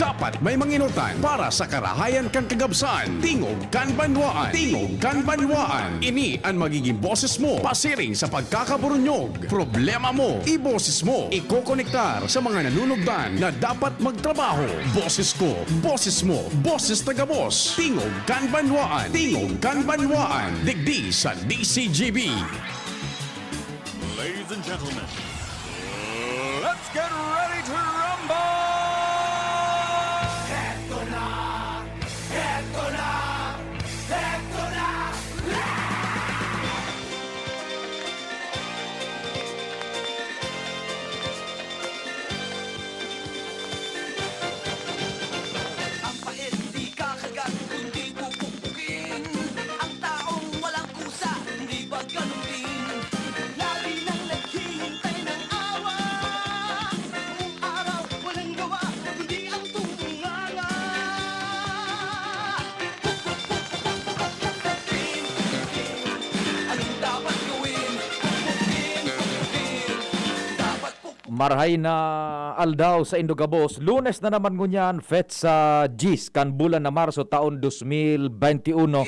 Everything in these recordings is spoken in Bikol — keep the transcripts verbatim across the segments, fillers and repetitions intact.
Dapat may manginutan para sa karahayan kan kagabsan. Tingog kan banwaan. Tingog kan banwaan. Ini an magiging boses mo pasiring sa pagkakaburunyog. Problema mo, iboses mo. Ikokonektar sa mga nanunugdan na dapat magtrabaho. Boses ko, boses mo, boses ta gabos. Tingog kan banwaan. Tingog kan banwaan. Digdi sa D C G B. Ladies and gentlemen, let's get ready to rumble! Heto na! Heto na! Heto na! Ang pait di kakagat, kundi pupukpukin. Ang taong walang kusa, hindi pagkalumpin. Lagi nang naghihintay ng awa. Buong araw, walang gawa, kundi ang tunganga. Pukpukin, pukpukin, pukpukin. Anong dapat gawin? Pukpukin, pukpukin. Dapat Marhay na aldaw saindo gabos. Lunes na naman ngunyan, petsa diyes kan bulan na Marso, taon dos mil bente uno.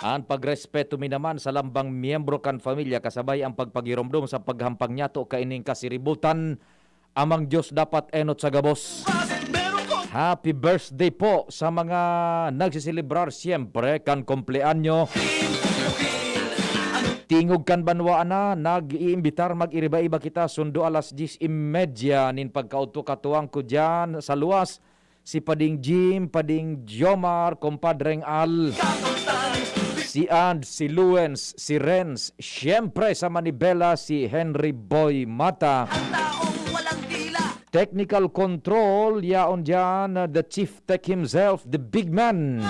An pagrespeto mi naman sa lambang miyembro kan pamilya, kasabay ang pagpagiromdom sa paghampang niyato kaining kasiributan. Amang Diyos dapat enot sa gabos. Happy birthday po sa mga nagsiselebrar siyempre kan kumpleanyo. Tingog kan banwaan na nag-iimbitar, mag-iriba-iba kita, sundo alas diyes y media nin pagkaudto. Katuwang ko diyan sa luwas, si Pading Jim, Pading Jomar, Compadreng Al, si Ad, si Luens, si Renz, siyempre sa manibela, si Henry Boy Mata. Ang taong walang dila. Technical control, yaon diyan, uh, the chief tech himself, the big man,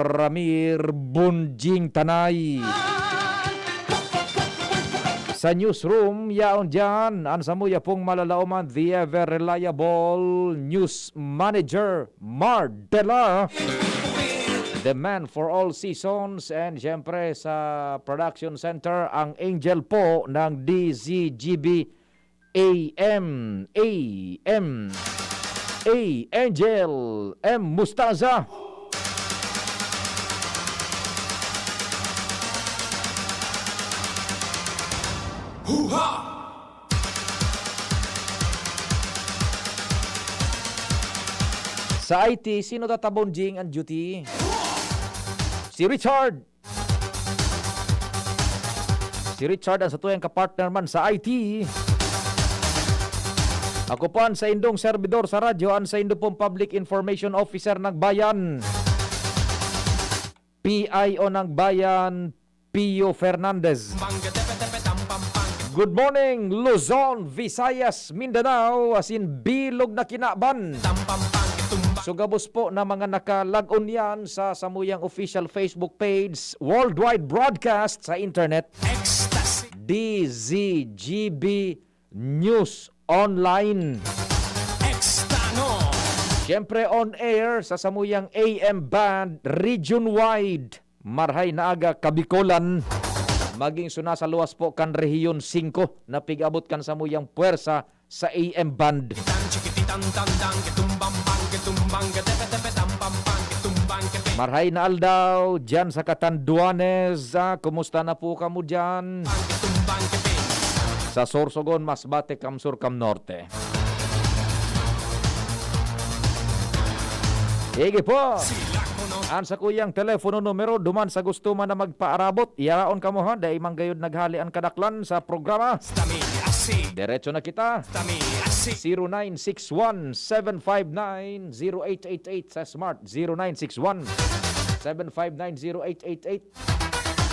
Ramir Bunjing Tanay. Sa newsroom, yaon diyan, an samuya pong malalaoman, the ever reliable news manager, Mar Dela, the man for all seasons, and siyempre sa production center, ang angel po ng D Z G B, A M, A M, A Angel M Mustaza. Huha! Sa I T, sino tatabon, Jing, ang duty? Si Richard. Si Richard ang satuyang kapartner man sa I T. Ako po ang saindong servidor sa radyo, ang saindo pong Public Information Officer ng Bayan, P I O ng Bayan, Pio Fernandez. Good morning, Luzon, Visayas, Mindanao, asin bilog na kinaban. Sugabos po na mga nakalag-on yan sa samuyang official Facebook page, worldwide broadcast sa internet, D Z G B News Online. Siyempre, on air sa samuyang A M band, region-wide. Marhay na aga, Kabikolan. Maging suna sa luwas po kan Rehiyon singko na pig-abot kan samuyang puwersa sa A M band. Marhay na aldaw, diyan sa Catanduanes. Ah, kumusta na po kamo diyan? Sa Sorsogon, Masbate, Kamsur, Kamnorte. Sige po. An sakuyang telepono numero, duman sa gusto man na magpaarabot, yaraon kamo ha, dai man gayod naghale an kadaklan sa programa. Diretso na kita. Zero nine six one, seven five nine, zero eight eight eight sa Smart, zero nine six one, seven five nine, zero eight eight eight.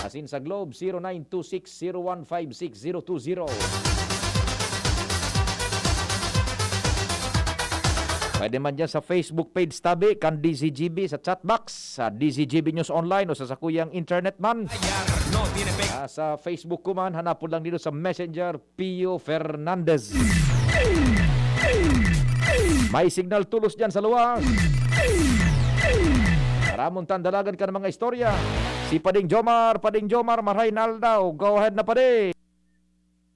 Asin sa Globe, zero nine two six, zero one five six, zero two zero. Pwede man dyan sa Facebook page tabi kan D Z G B, sa chat box, sa D Z G B News Online o sa sakuyang internet man. Ah, sa Facebook ko man, hanapon lang dito sa Messenger, Pio Fernandez. May signal tolos diyan sa luwas. Ramon Tandalagan ka ng mga istorya. Si Pading Jomar, Pading Jomar, marhay na aldaw. Go ahead na, Padi.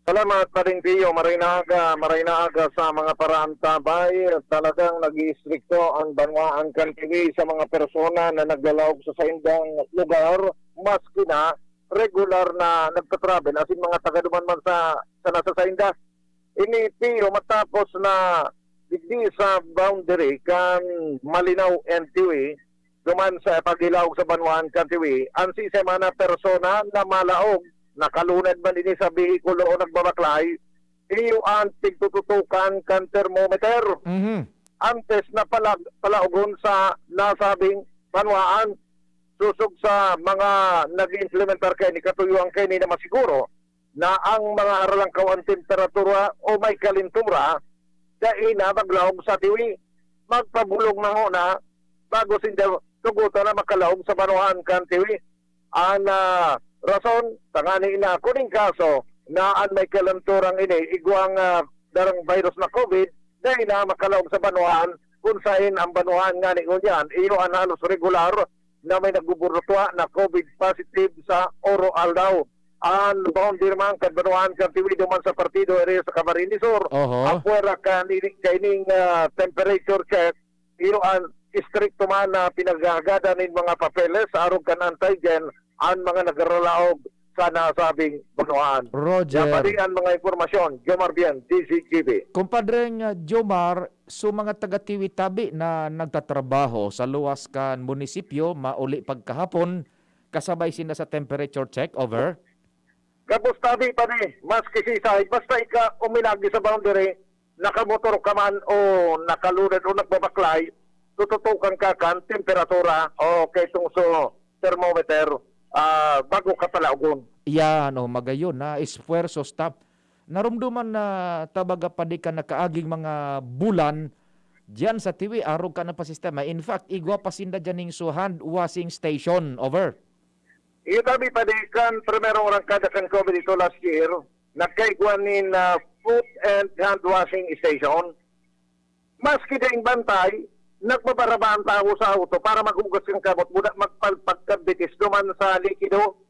Salamat, Paring Pio. Maray na aga, maray na aga sa mga paraantabay. Talagang nag-iistrikto ang banwaan kan Tiwi sa mga persona na naglalaog sa saindang lugar, maski na regular na nagtatravel, asin mga taga duman man sa, sa nasa sainda. Ini, Pio, matapos na digdi sa boundary kan Malinao and Tiwi, duman sa paghilaog sa banwaan kan Tiwi, an sisay man na persona na malaog, nakalunad man ini sa behikulo o nagbabaklay, iyo an pigtututukan kan thermometer Mhm. antes na palag-, palaogon sa nasabing banwaan. Sosog sa mga nag-iimplementar kaini, katuyoan kaini na masiguro na ang mga haralangkaw an temperatura o may kalintura, dai na maglaog sa Tiwi. Magpabulong na ngona bago sinda tugotan na makalaog sa banwaan kan Tiwi. An, ah, rason, tangani na kun in kaso na an may kalinturang ini igwang, ah, darang virus na COVID, dai na makalaog sa banwaan, kun saen ang banwaan ngani ngunyan, iyo an halos regular na may nagbuburutwa na COVID positive sa oro-aldaw. An boundary man kan banwaan kan Tiwi duman sa partido area sa Camarines Sur, Oho. apwera kan ini, kaining, ah, temperature check, iyo an istrikto man na pinaghahagadan nin mga papeles sa arog kan antigen an mga nagralaog sa nasabing banwaan. Roger. Yan pa rin ang mga impormasyon. Jomar Bien, D Z G B. Kumpadreng, ah, Jomar, so mga taga-Tiwi tabi na nagtatrabaho sa luwas kan munisipyo, mauli pagkahapon, kasabay sinda sa temperature check, over? Gabos tabi pa ni, maski sisay, basta ika uminagi sa boundary, nakamotor ka man o nakalunad o nagbabaklay, tututukan ka kan temperatura o kay tungso thermometer, ah, bago ka palaogon. Yan, oh, magayon na esfuerso stop. Narumduman na tabaga pa di ka nakaaging mga bulan diyan sa Tiwi, arog ka na pa sistema. In fact, igwa pa sinda dyan ning so hand washing station. Over. Iyo tabi pa di kan primerong rangkada kan COVID ito last year, nagkaigwa nin, ah, foot and hand washing station. Maski daing bantay, nagbabaraba an tawo sa auto para maghugas kan kamot, buda magpalpag kan bitis duman sa likido.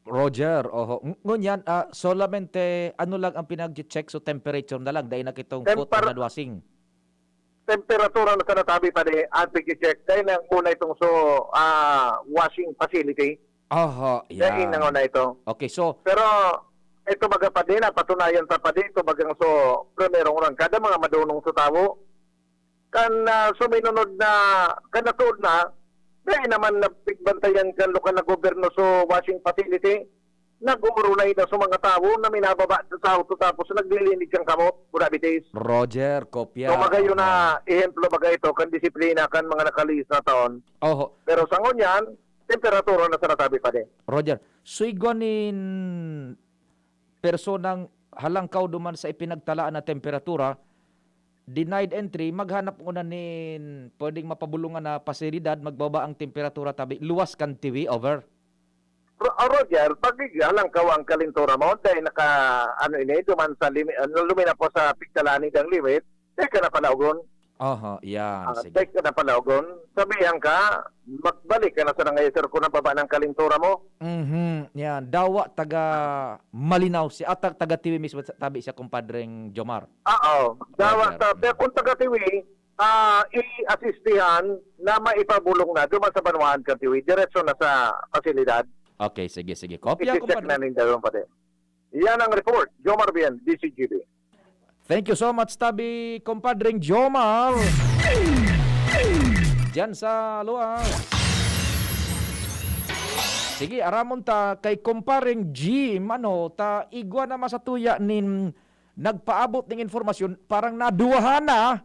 Roger, oho. Ng-, ngunyan, ah, solamente ano lang ang pinag-check, so temperature na lang, dai na kitong foot Tempar- and hand washing. Temperatura na sana tabi pa di, ang pag-check. Dai na ang una itong so, ah, washing facility. Aha, Dai yan. na una ito. Okay, so Pero ito baga pa di, napatunayan ta pa di, ito bagang so, primerong rangkada, mga madunong sa tawo. Kan, ah, suminunod na, kan nasuod na, dai naman napigbantayan kan lokal na gobyerno so washing facility. Nag-uurunay na sa mga tawo na minababa sa auto tapos naglilinig kan kamot, buda bitis. Roger, kopya. So, magayon na Aha. ehemplo baga ito kan disiplina kan mga nakalihis na taon. Oho. Pero sa ngunyan, temperatura na sana tabi pa di. Roger, so igwa nin personang halangkaw duman sa ipinagtalaan na temperatura, denied entry, maghanap ngona nin pwedeng mapabulungan na pasilidad, magbaba ang temperatura tabi, luwas kan Tiwi, over. Ro-, ah, Roger, pag halangkaw ang kalintura mo, dai naka, ano ini, duman sa limi-, ah, luminapo sa pigtalaan nindang limit, dai ka na palaogon. Aha, yan, Ah, sige. dai ka na palaogon. Sabihan ka, magbalik ka na sa nangayasir kung nababa ng kalintura mo. Mhm, yan. Dawa taga Malinao si, ah, ta-, taga Tiwi mismo, tabi siya, kumpadreng Jomar. Oo. Dawa Roger. ta-, pero kung taga Tiwi, ah, i-assistihan na maipabulong na duman sa banwaan kan Tiwi, diretso na sa pasilidad. Okay, sige, sige. Kopya, I-check kumpadre. na ninda yung pati. Yan ang report. Jomar Bien, D C G B. Thank you so much, tabi, kumpadreng Jomar. Diyan sa Luas. Sige, aramon ta kay kumpareng Jim, ano, ta igwa na masatuya nin nagpaabot ning informasyon, parang naduwahan na,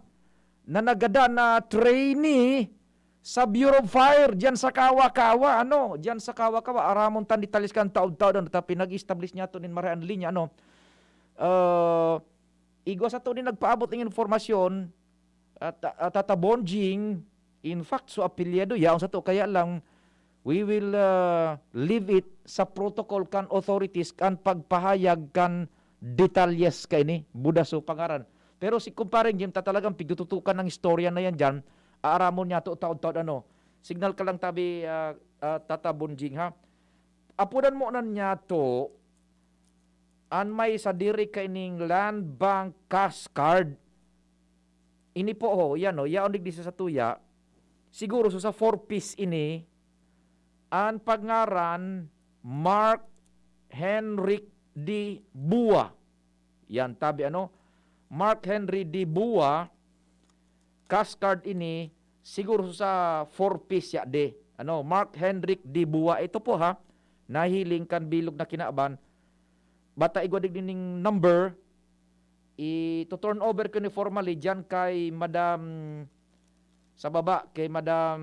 na nagadan na trainee sa Bureau of Fire diyan sa Kawa-Kawa, ano, diyan sa Kawa-Kawa. Aramon tan detalles kan taod-taod, ano, ta pinag-establish niya to nin Maray an Linya, ano. Ah, igwa sa to nin nagpaabot ning informasyon, at, at Tata Bonjing, in fact, so apelyado, yaon sa to, kaya lang, we will, ah, leave it sa protocol kan authorities kan pagpahayag kan detalles kaini, buda so pangaran. Pero si Kumpareng Jim, ta talagang pigtututukan ng istorya na yan dyan, aaramon niya to, taod-taod ano. Signal ka lang tabi, ah, ah, Tata Bonjing, ha? Apudan mo na niya to, An may sadiri kaining Land Bank Cash Card. Ini po, ho, yan, ho, yaon digdi sa satuya. Siguro so sa four Ps ini, an pagngaran Mark Henrik de Bua. Yan, tabi ano? Mark Henry de Bua, cash card ini, siguro sa four Ps ya de. Ano, Mark Henrik de Bua, ito po ha, nahiling kan bilog na kinaban. Bata igwa digdi ning number, ito turn over ko ni formally dyan kay Madam, sa baba, kay Madam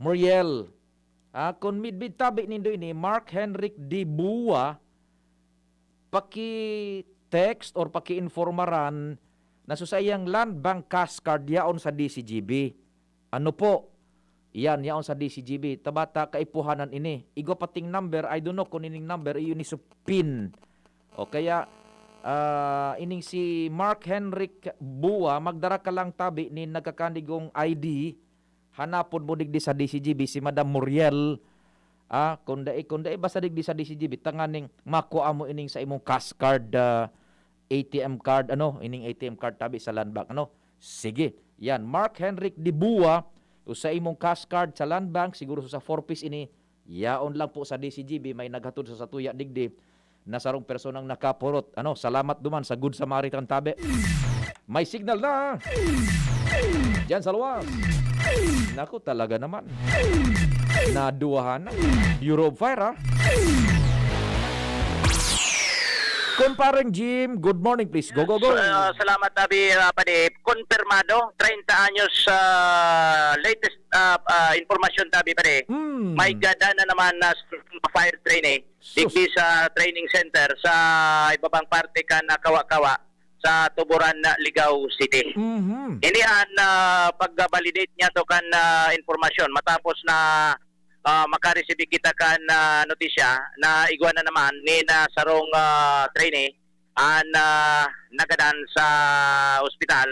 Muriel. Ah, kung midbid tabi nindo ini, Mark Henrik de Bua, paki-text or paki-informaran na so saiyang Land Bank Cash Card yaon sa D C G B. Ano po? Yan, yaon sa D C G B. Tabata kaipuhanan ini. Igwa pating number, I don't know kung ining number, iyo ni so pin. O kaya, ah, ining si Mark Henrik Bua, magdara ka lang tabi ni nagkakanigong I D, hanapon mo digdi sa D C G B si Madam Muriel. Ah, kung dai, kung dai, basta digdi sa D C G B, tanganing makua mo ining sa imong cash card, ah, A T M card, ano, ining A T M card tabi sa Land Bank, ano. Sige, yan. Mark Henrik de Bua, o sa imong cash card sa Land Bank, siguro sa four Ps ini, yaon lang po sa D C G B, may naghatod sa satuya digdi na sarong personang nakapurot. Ano, salamat duman sa Good Samaritan tabi. May signal na. Diyan sa luwas. Naku, talaga naman. Naduwahan na. Bureau of Fire, ah. Kumpareng Jim, good morning, please. Go, go, go. Sa-, salamat, Tabi, ah, Padi. Konfirmado, treinta anyos, ah, latest, ah, ah, impormasyon, Tabi, Padi. Hmm. May gada na naman na fire train, eh. Sus. Digdi sa training center sa ibabang parte kan Kawa-Kawa sa Tuburan, Ligao City. Mhm. Ini an, ah, pag-validate niya to kan, ah, impormasyon matapos na, ah, makaresibi kita kan, ah, notisya na igwa na naman ni na sarong, ah, trainee an, ah, nagadan sa ospital.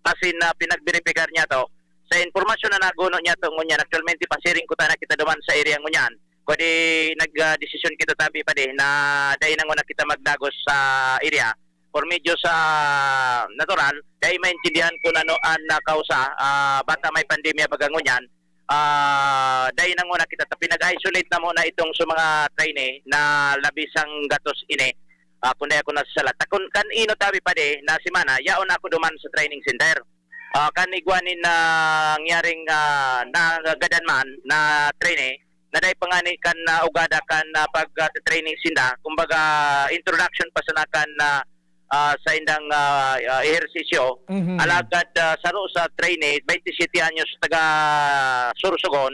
Asin, ah, pinagberipikar niya to. Sa impormasyon na naguno niya to ngunyan, actualmente pasiring ko ta na kita duman sa area ngunyan. Kundi nag, ah, desisyon kita tabi pa di na dai na nguna kita magdagos sa area. Por medyo sa natural, dai maintindihan kun ano an, ah, kausa, ah, bata may pandemya baga ngunyan. Ah, dai na nguna kita ta pinag-isolate na muna itong sa mga trainee na labisang gatos ini. Ah, kun dai ako nasasala. Ta kun kan ino tabi pa di na semana, yaon ako duman sa training center. Ah, kan igwa nin nangyaring, ah, nagadan man na trainee, na dai pa ngani kan, ah, ugada kan, ah, pag, ah, training sinda. Kumbaga, introduction pa sana kan, ah, ah, sa indang, ah, ah, ehersisyo. Mhm. Alagad, ah, saro sa trainee, twenty-seven anyos, taga Sorsogon,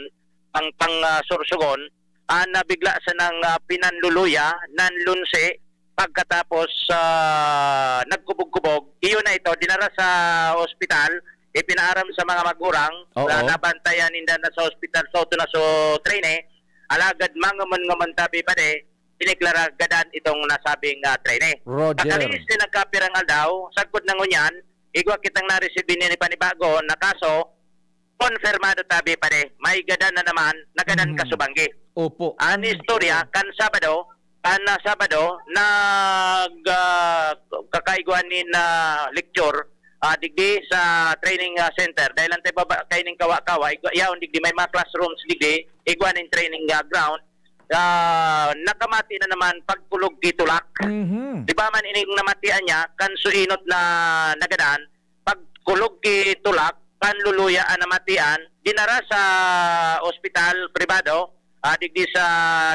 pang, pang, ah, Sorsogon, ah, na bigla sanang, ah, pinanluluya, nanlunsi, pagkatapos, ah, nagkubog-kubog. Iyo na ito, dinara sa ospital, ipinaaram sa mga magurang, Oo. na nabantayan ninda na sa ospital, sa auto na so trainee. Alagad mangaman-ngaman tabi pa di, diniklara gadan itong nasabing, ah, trainee. Roger. Pakalihis ni nagkapirang aldaw, sagkod na ngunyan, igwa kitang naresibi ni panibago na kaso, konfirmado tabi pa di, may gadan na naman, nagadan Mhm. kasubanggi. Opo. An istorya, kan Sabado, kan, ah, Sabado, nag, ah, kakaigwa nin, ah, lecture, ah, digdi sa training, ah, center. Dahil ang tayo baba, kaining kawa-kawa, igwa, yaon digdi, may mga classrooms digdi, igwa nin training, ah, ground. Ah, nakamati na naman pagkulog ki Tulak. Mhm. Di ba man ining namatian niya, kan suinot na nagadan, pagkulog ki Tulak, panluluya an namatian, dinara sa ospital pribado, ah, digdi sa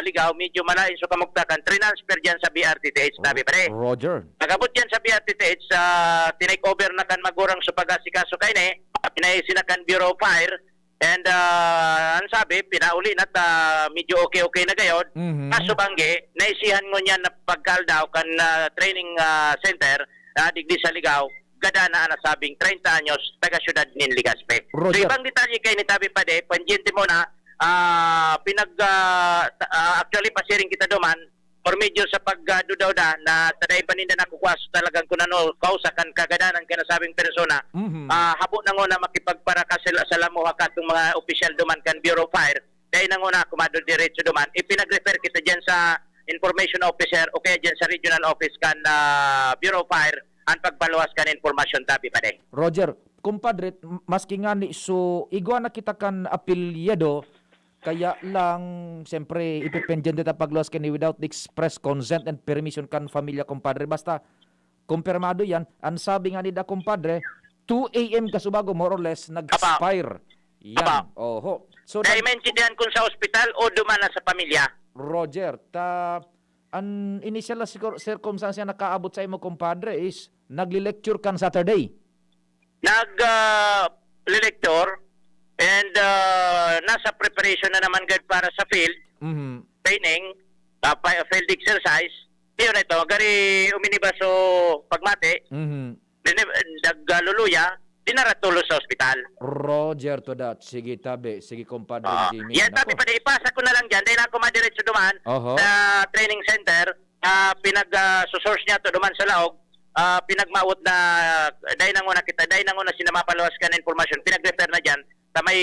Ligao, medyo malain sa kamugtakan, transfer diyan sa B R T T H, tabi, pare. Roger. Pag-abot diyan sa B R T T H, ah, tinake over na kan magurang sa pag-asikaso kaini, pinaisi na kan Bureau of Fire, and, ah, ang sabi, pinauli na ta, medyo okay-okay na gayod. Mhm. Kaso banggi, naisihan ngunyan na pagkaaldaw kan, ah, training, ah, center, ah, digdi sa Ligao, gada na an nasabing treinta anyos, taga siyudad nin Legazpi. Roger. So, ibang detalye kaini tabi pa di, pendiente muna, ah, pinag, ah, ta-, ah, actually, pasiring kita duman, por medyo sa pag, ah, duda-uda na ta dai pa ninda nakukuha sa talagang kun ano, kausa kan kagadanan kan nasabing persona. Mhm. Ah, habo na nguna makipagparakas sila sa lamuha katong mga opisyal duman kan Bureau of Fire. Dai na nguna ako madodiretso duman. Ipinag-refer kita diyan sa information officer o kaya dyan sa regional office kan, ah, Bureau of Fire an pagpaluwas kan impormasyon, tabi pa de. Roger, kumpadre, m-, maski ngani, so, igwa na kita kan apelyido, kaya lang, siyempre, ipipendyente ta pagluwas kini without the express consent and permission kan pamilya, kumpadre. Basta, kumpirmado yan. Ang sabi nga ni da, kumpadre, two a m kasubago, more or less, nag-expire. Yan. Apa. Oho. So, Dahil nag- maintindihan kung sa ospital o duman na sa pamilya. Roger, ta, an initial na circur-, circumstance na nakaabot sa imo, kumpadre, is nagle-lecture kan Saturday. Nag, ah, le-lecture and, ah, nasa preparation na naman gad para sa field Mhm. training, ah, pa-, field exercise. Yun ito, gari uminiba so pagmati. Mhm. Dini-, nag, ah, luluya, dinara tulos sa ospital. Roger to that. Sige, tabi. Sige, kumpadre Ah, Jimmy. yan, Nako. tabi pa, di, ipasa ko na lang dyan. Dahil ako madiretso duman Oho. sa training center, ah, pinag, ah, source niya to duman sa laog, ah, pinagmawot na, dahil nanguna kita, dahil nanguna sila mapaluwas ka na informasyon, pinag-refer na dyan sa may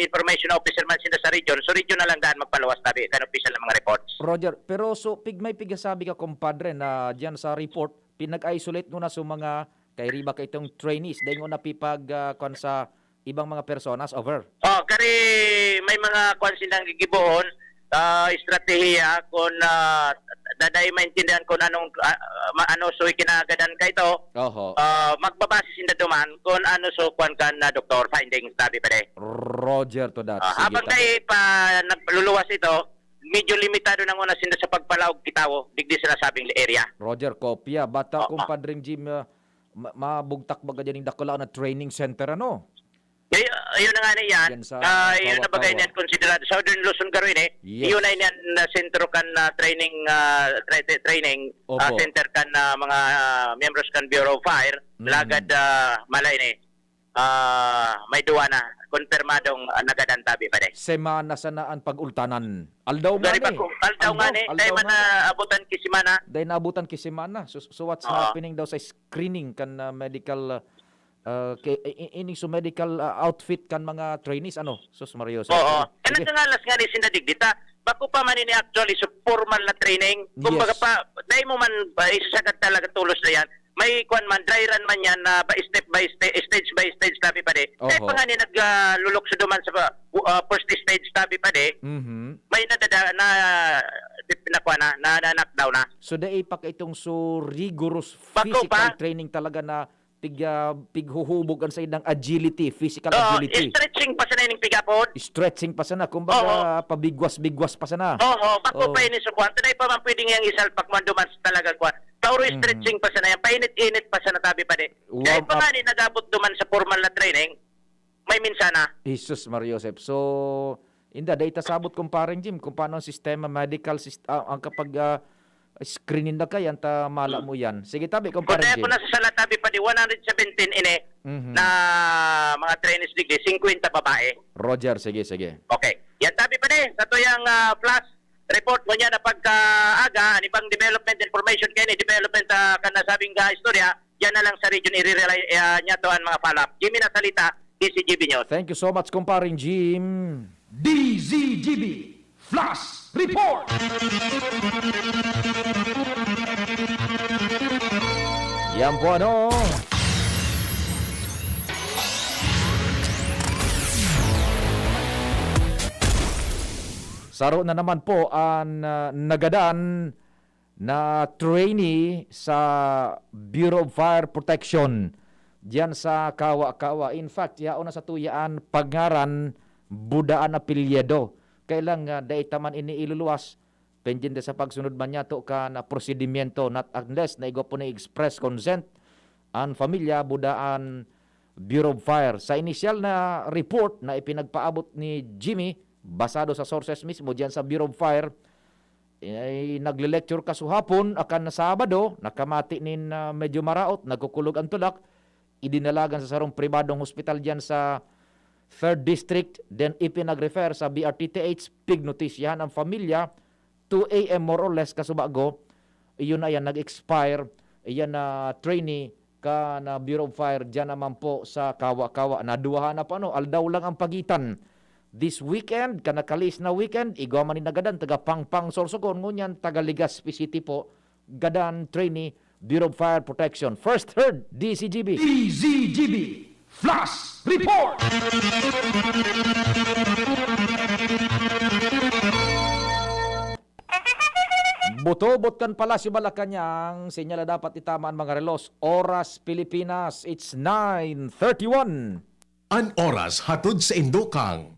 information officer man sila sa region. So, region na lang daan magpaluwas, tabi, kan official na mga reports. Roger, pero so, pig-, may pigasabi ka, kumpadre, na dyan sa report, pinag-isolate mo na so mga kairiba ka itong trainees, dahil mo napipag, ah, kwan sa ibang mga personas, over? Oh, kari may mga kwan silang gigibohon, ah, estratehiya kung, ah, daday maintindihan kung anong, ah, ma-, ano soy kinagadan ka ito. Oho. Ah, magbabase sinda duman kung ano so kwan kan na doktor findings, tabi pa de. Roger to that. Ah, Sige, habang tabi. tayo pa nagluluwas ito, medyo limitado na nguna sinda sa pagpalaog kitawo, digdi sa nasabing area. Roger, kopya. Bata, Oo. kumpadring Jim, ah, ma-, mabugtak baga dyan yung dakula na training center, ano? Ay, ayun na nga na yan. Yan sa Ah, yun na bagay Kawa-Kawa. niyan konsiderado. Southern Luzon garo ini. Yes. Yun na yan na sentro kan, ah, training, ah, tra-, tra-, training, ah, Opo. center kan, ah, mga, ah, miyembros kan Bureau of Fire. Mm. Lagad, ah, malay ni. Ah, may duwa na. Konpermadong, ah, nagadan, tabi pa de. Semana sana ang pag-ultanan. Aldaw nga Gari ni. pa ko. Aldaw nga Aldaw, ni. aldaw Dahil man nga. na abutan ki semana. Dahil naabutan ki semana. So, so what's Oo. happening daw sa screening kan, ah, medical, ah, Ah, kay, i-, i-, ining so medical, ah, outfit kan mga trainees, ano? Sus, Maria Jose. Oo. Sige. Kan nagkangalas nga ni sinda digdi ta, bako pa man ini actually so formal na training. Kumbaga Yes. pa, dai mo man ba isasagad talaga tulos na yan. May kwan man, dry run man yan na ba step by step, stage by stage, tabi pa de. Dai Oho. pa nga ni nag, ah, lulukso duman sa, ah, first stage, tabi pa de. Mhm. May nadada-, na, na, na, na knockdown na. So, dai pa ka itong so rigorous Bako physical pa. training talaga na pig-, ah, pighuhubog an saindang agility, physical Oo, agility. stretching pa sana ining pigapod. Stretching pa sana, kumbaga, Oo. pabigwas-bigwas pa sana. Oo, bako Oo. pa ini sa kwan. Tunay pa man pwede niyang isalpak man duman sa talagang kwan. Tauro Mhm. stretching pa sana yan. Painit-init pa sana, tabi pa de. Warm Dahil pa up. nga ni nag-abot duman sa formal na training, may minsana. Jesus, Maria Joseph. So, inda, dai ta sabot, kumpareng Jim, kung paano ang sistema, medical sist-, ah, ang kapag, ah, screening na kaya, ta mala Hmm. mo yan. Sige, tabi, Kung kumpareng tayo Jim. po nasa sala, tabi pa di one hundred seventeen ini Mhm. na mga trainees digdi, singkwenta babae. Roger, sige, sige. Okay. Yan, tabi pa di, sa tuyang, ah, flash report mo niya na pagkaaga, an ibang development, information kayo ni development, ah, kan nasabing, ah, istorya, yan na lang sa region, i-rely, ah, niya to ang mga follow-up. Jimmy Nasalita, D C G B News. Thank you so much, kumpareng Jim. D Z G B Flash Report! Yan po, ano? Saro na naman po ang, ah, nagadan na trainee sa Bureau of Fire Protection diyan sa Kawa-Kawa. In fact, yaon na sa tuyaan pangaran, Budaan apelyido. Kailang, ah, dai ta man ini iluluwas, pendiente sa pagsunod man niya to kan, ah, prosedimyento, not unless na igwa po ni express consent an pamilya, Budaan Bureau of Fire. Sa inisyal na report na ipinagpaabot ni Jimmy, basado sa sources mismo diyan sa Bureau of Fire, ay, nagle-lecture kasuhapon akan na Sabado, nakamati nin, ah, medyo maraot, nagkukulog ang tulak, idinalagan sa sarong pribadong hospital diyan sa Third District, then ipinag-refer sa B R T T H, pignotisyahan ang pamilya, two A M more or less, kasubago, iyon na yan, nag-expire, iyan na trainee kan, ah, Bureau of Fire, diyan naman po sa Kawa-Kawa. Naduwahan na po, ano, aldaw lang ang pagitan. This weekend, kan nakalis na weekend, igwa man ni nagadan, taga Pangpang, Sorsogon, ngunyan, taga Legazpi City po, gadan, trainee, Bureau of Fire Protection. First heard, D Z G B. D Z G B Flash Report! Butobot kan Palasyo Malacañang, sinyala dapat itama an mga relos. Oras Pilipinas, it's nine thirty-one. An oras hatod sa indo kang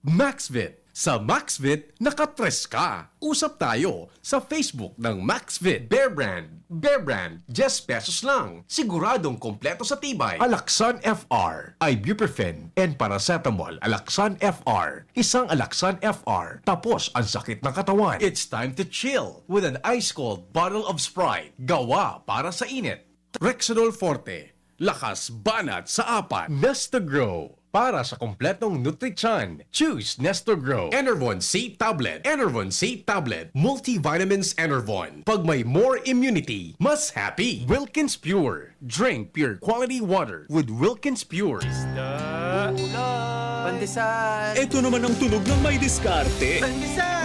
Maxvit. Sa Maxvit, nakatres ka. Usap tayo sa Facebook ng Maxvit. Bear Brand, Bear Brand, diyes pesos lang. Siguradong kompleto sa tibay. Alaxan F R, ibuprofen, and paracetamol. Alaxan F R, isang Alaxan F R. Tapos ang sakit ng katawan. It's time to chill with an ice cold bottle of Sprite. Gawa para sa init. Rexidol Forte, lakas banat sa apat. Nestogro, para sa kompletong nutrisyon. Choose Nestogro. Enervon C Tablet. Enervon C Tablet. Multivitamins Enervon. Pag may more immunity, mas happy. Wilkins Pure. Drink pure quality water with Wilkins Pure. Pandesal. Ito naman ang tunog ng may diskarte. Pandesal.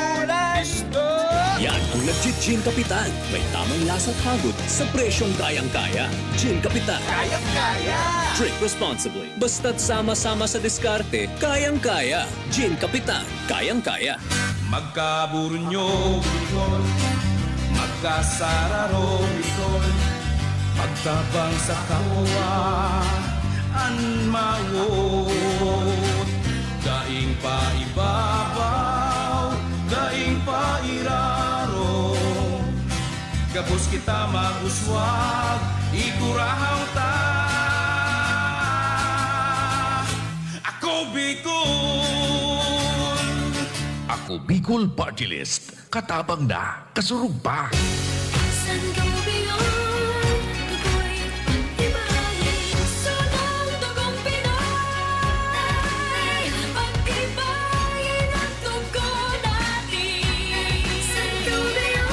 Yan ang nagji-Gin Kapitan. May tamang lasa at hagod sa presyong kayang-kaya. Gin Kapitan. Kayang-kaya. Drink responsibly. Basta't sama-sama sa diskarte, kayang-kaya. Gin Kapitan, kayang-kaya. Magkaburunyo, Bicol. Magkasararo, Bicol. Magtabang sa kapwa, an mawot. Daing paibabaw, daing pairarom. Gabos kita mag-uswag, igurahaw ta. Ako Bicol! Ako Bicol Party List. Katabang na, kasurog pa. Sangobion, tukoy, ibahin, sunang dugong Pinoy. Pagtibayin ang dugo natin. Sangobion,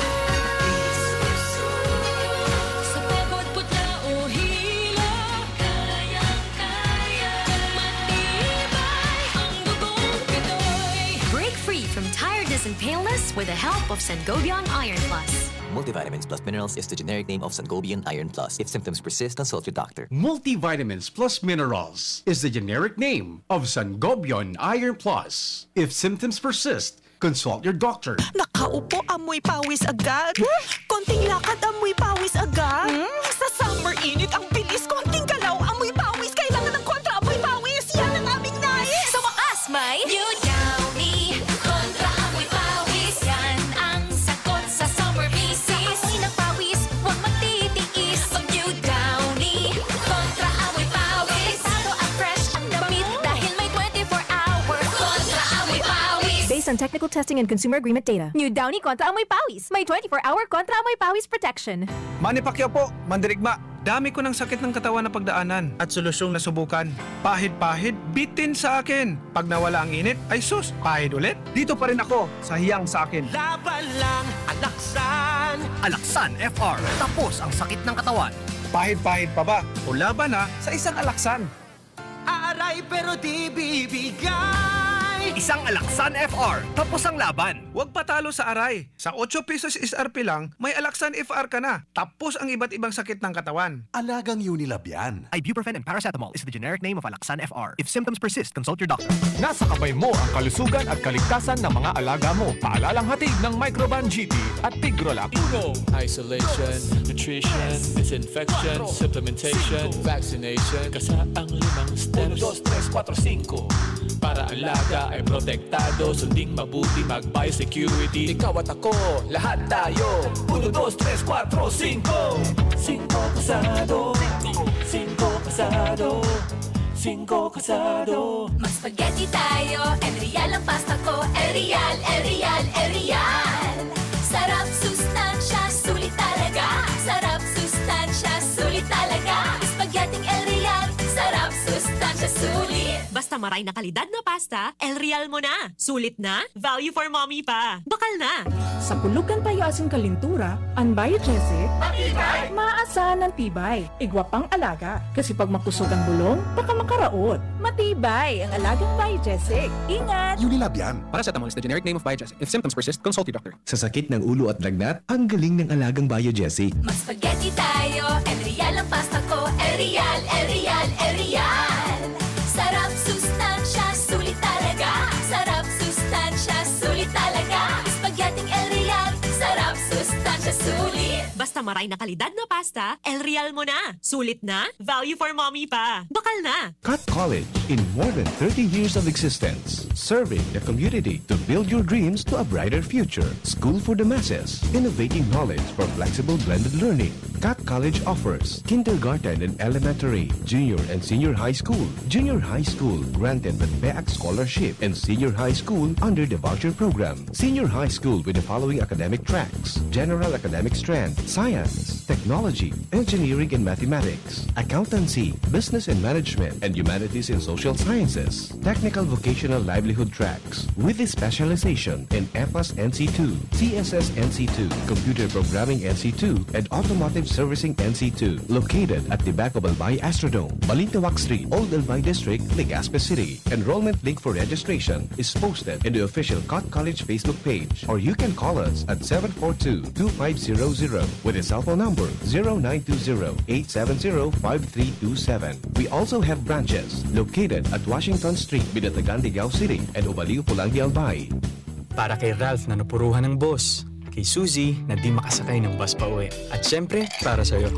sa pagod, putla o hilo, kayang-kaya. Matibay ang dugong Pinoy. Break free from tiredness and paleness with the help of Sangobion Iron Plus. Multivitamins plus minerals is the generic name of Sangobion Iron Plus. If symptoms persist, consult your doctor. Multivitamins plus minerals is the generic name of Sangobion Iron Plus. If symptoms persist, consult your doctor. Nakaupo, amoy pawis agad. Konting lakad, amoy pawis agad. Hmm? Sa summer init, ang bilis. Konting galaw, amoy pawis. Kailangan ng kontra amoy pawis. Yan ang aming nais. Sa wakas, may New Downy Kontra Amoy Pawis. Yan ang sagot sa summer misis. Sa amoy ng pawis, huwag magtitiis. Mag New Downy Kontra Amoy Pawis. Protektado at fresh ang damit dahil may twenty-four hour Kontra Amoy Pawis. Based on technical testing and consumer agreement data. New Downy Kontra Amoy Pawis. May twenty-four hour Kontra Amoy Pawis protection. Manny Pacquiao po, mandirigma. Dami ko ng sakit ng katawan na pagdaanan at solusyong nasubukan. Pahid-pahid, bitin sa akin. Pag nawala ang init, ay sus, pahid ulit. Dito pa rin ako sa hiyang sa akin. Laban lang, Alaksan. Alaksan F R. Tapos ang sakit ng katawan. Pahid-pahid pa ba? O laban na sa isang Alaksan. Aaray pero di bibigay. Isang Alaksan F R. Tapos ang laban. Huwag patalo sa aray. Sa otso pesos S R P lang, may Alaksan F R ka na. Tapos ang iba't ibang sakit ng katawan. Alagang Unilab yan. Ibuprofen and paracetamol is the generic name of Alaxan F R. If symptoms persist, consult your doctor. Nasa kamay mo ang kalusugan at kaligtasan ng mga alaga mo. Paalalang hatid ng Microban G T at Tigrolac. Uno. Isolation, nutrition, disinfection, supplementation, vaccination. Kasa ang limang steps. Uno, dos, tres, kuwatro, singko. Para alaga ay protektado, sunding mabuti, mag-biosecurity. Ikaw at ako, lahat tayo. Uno, dos, tres, kuwatro, singko. Singko kasado. Singko kasado. Singko kasado. Mag-spaghetti tayo. El Real ang pasta ko. El Real, El Real, El Real. Sarap, sustansya, sulit talaga. Sarap, sustansya, sulit talaga. Spaghetti El Real. Sarap, sustansya, sulit. Basta maray na kalidad na pasta, El Real mo na. Sulit na, value for mommy pa. Bakal na! Sa kulog kan payo asin kalintura, an Biogesic, Matibay! Maasahan ang tibay, igwa pang alaga. Kasi pag makusog ang bulong, baka makaraot. Matibay ang alagang Biogesic. Ingat! Unilab yan. Paracetamol is the generic name of Biogesic. If symptoms persist, consult your doctor. Sa sakit ng ulo at lagnat, ang galing ng alagang Biogesic. Mag-spaghetti tayo, El Real ang pasta ko. El Real, El Real, El Real. Sarap, sustansya, sulit talaga. Sarap, sustansya, sulit talaga. Spaghetti El Real. Sarap, sustansya, sulit. Basta maray na kalidad na pasta, El Real mo na. Sulit na, value for mommy pa. Bakal na! Cut College, in more than thirty years of existence, serving the community to build your dreams to a brighter future. School for the masses, innovating knowledge for flexible blended learning. Cut College offers kindergarten and elementary, junior and senior high school, junior high school granted with PEAC scholarship, and senior high school under the voucher program. Senior high school with the following academic tracks: general academic strength, science, technology, engineering and mathematics, accountancy, business and management, and humanities and social sciences. Technical vocational livelihood tracks with a specialization in EPAS N C two, C S S N C two, Computer Programming N C two, and Automotive Servicing N C two. Located at the back of Albay Astrodome, Balintawak Street, Old Albay District, Legazpi City. Enrollment link for registration is posted in the official Cut College Facebook page, or you can call us at seven four two, two five zero zero with a cell phone number zero nine two zero, eight seven zero, five three two seven. We also have branches located at Washington Street, Binatagan, Ligao City, and Ubaliw, Pulangi, Albay. Para kay Ralph na napuruhan ng boss, kay Suzy na di makasakay ng bus pa uwi, at syempre, para sa'yo.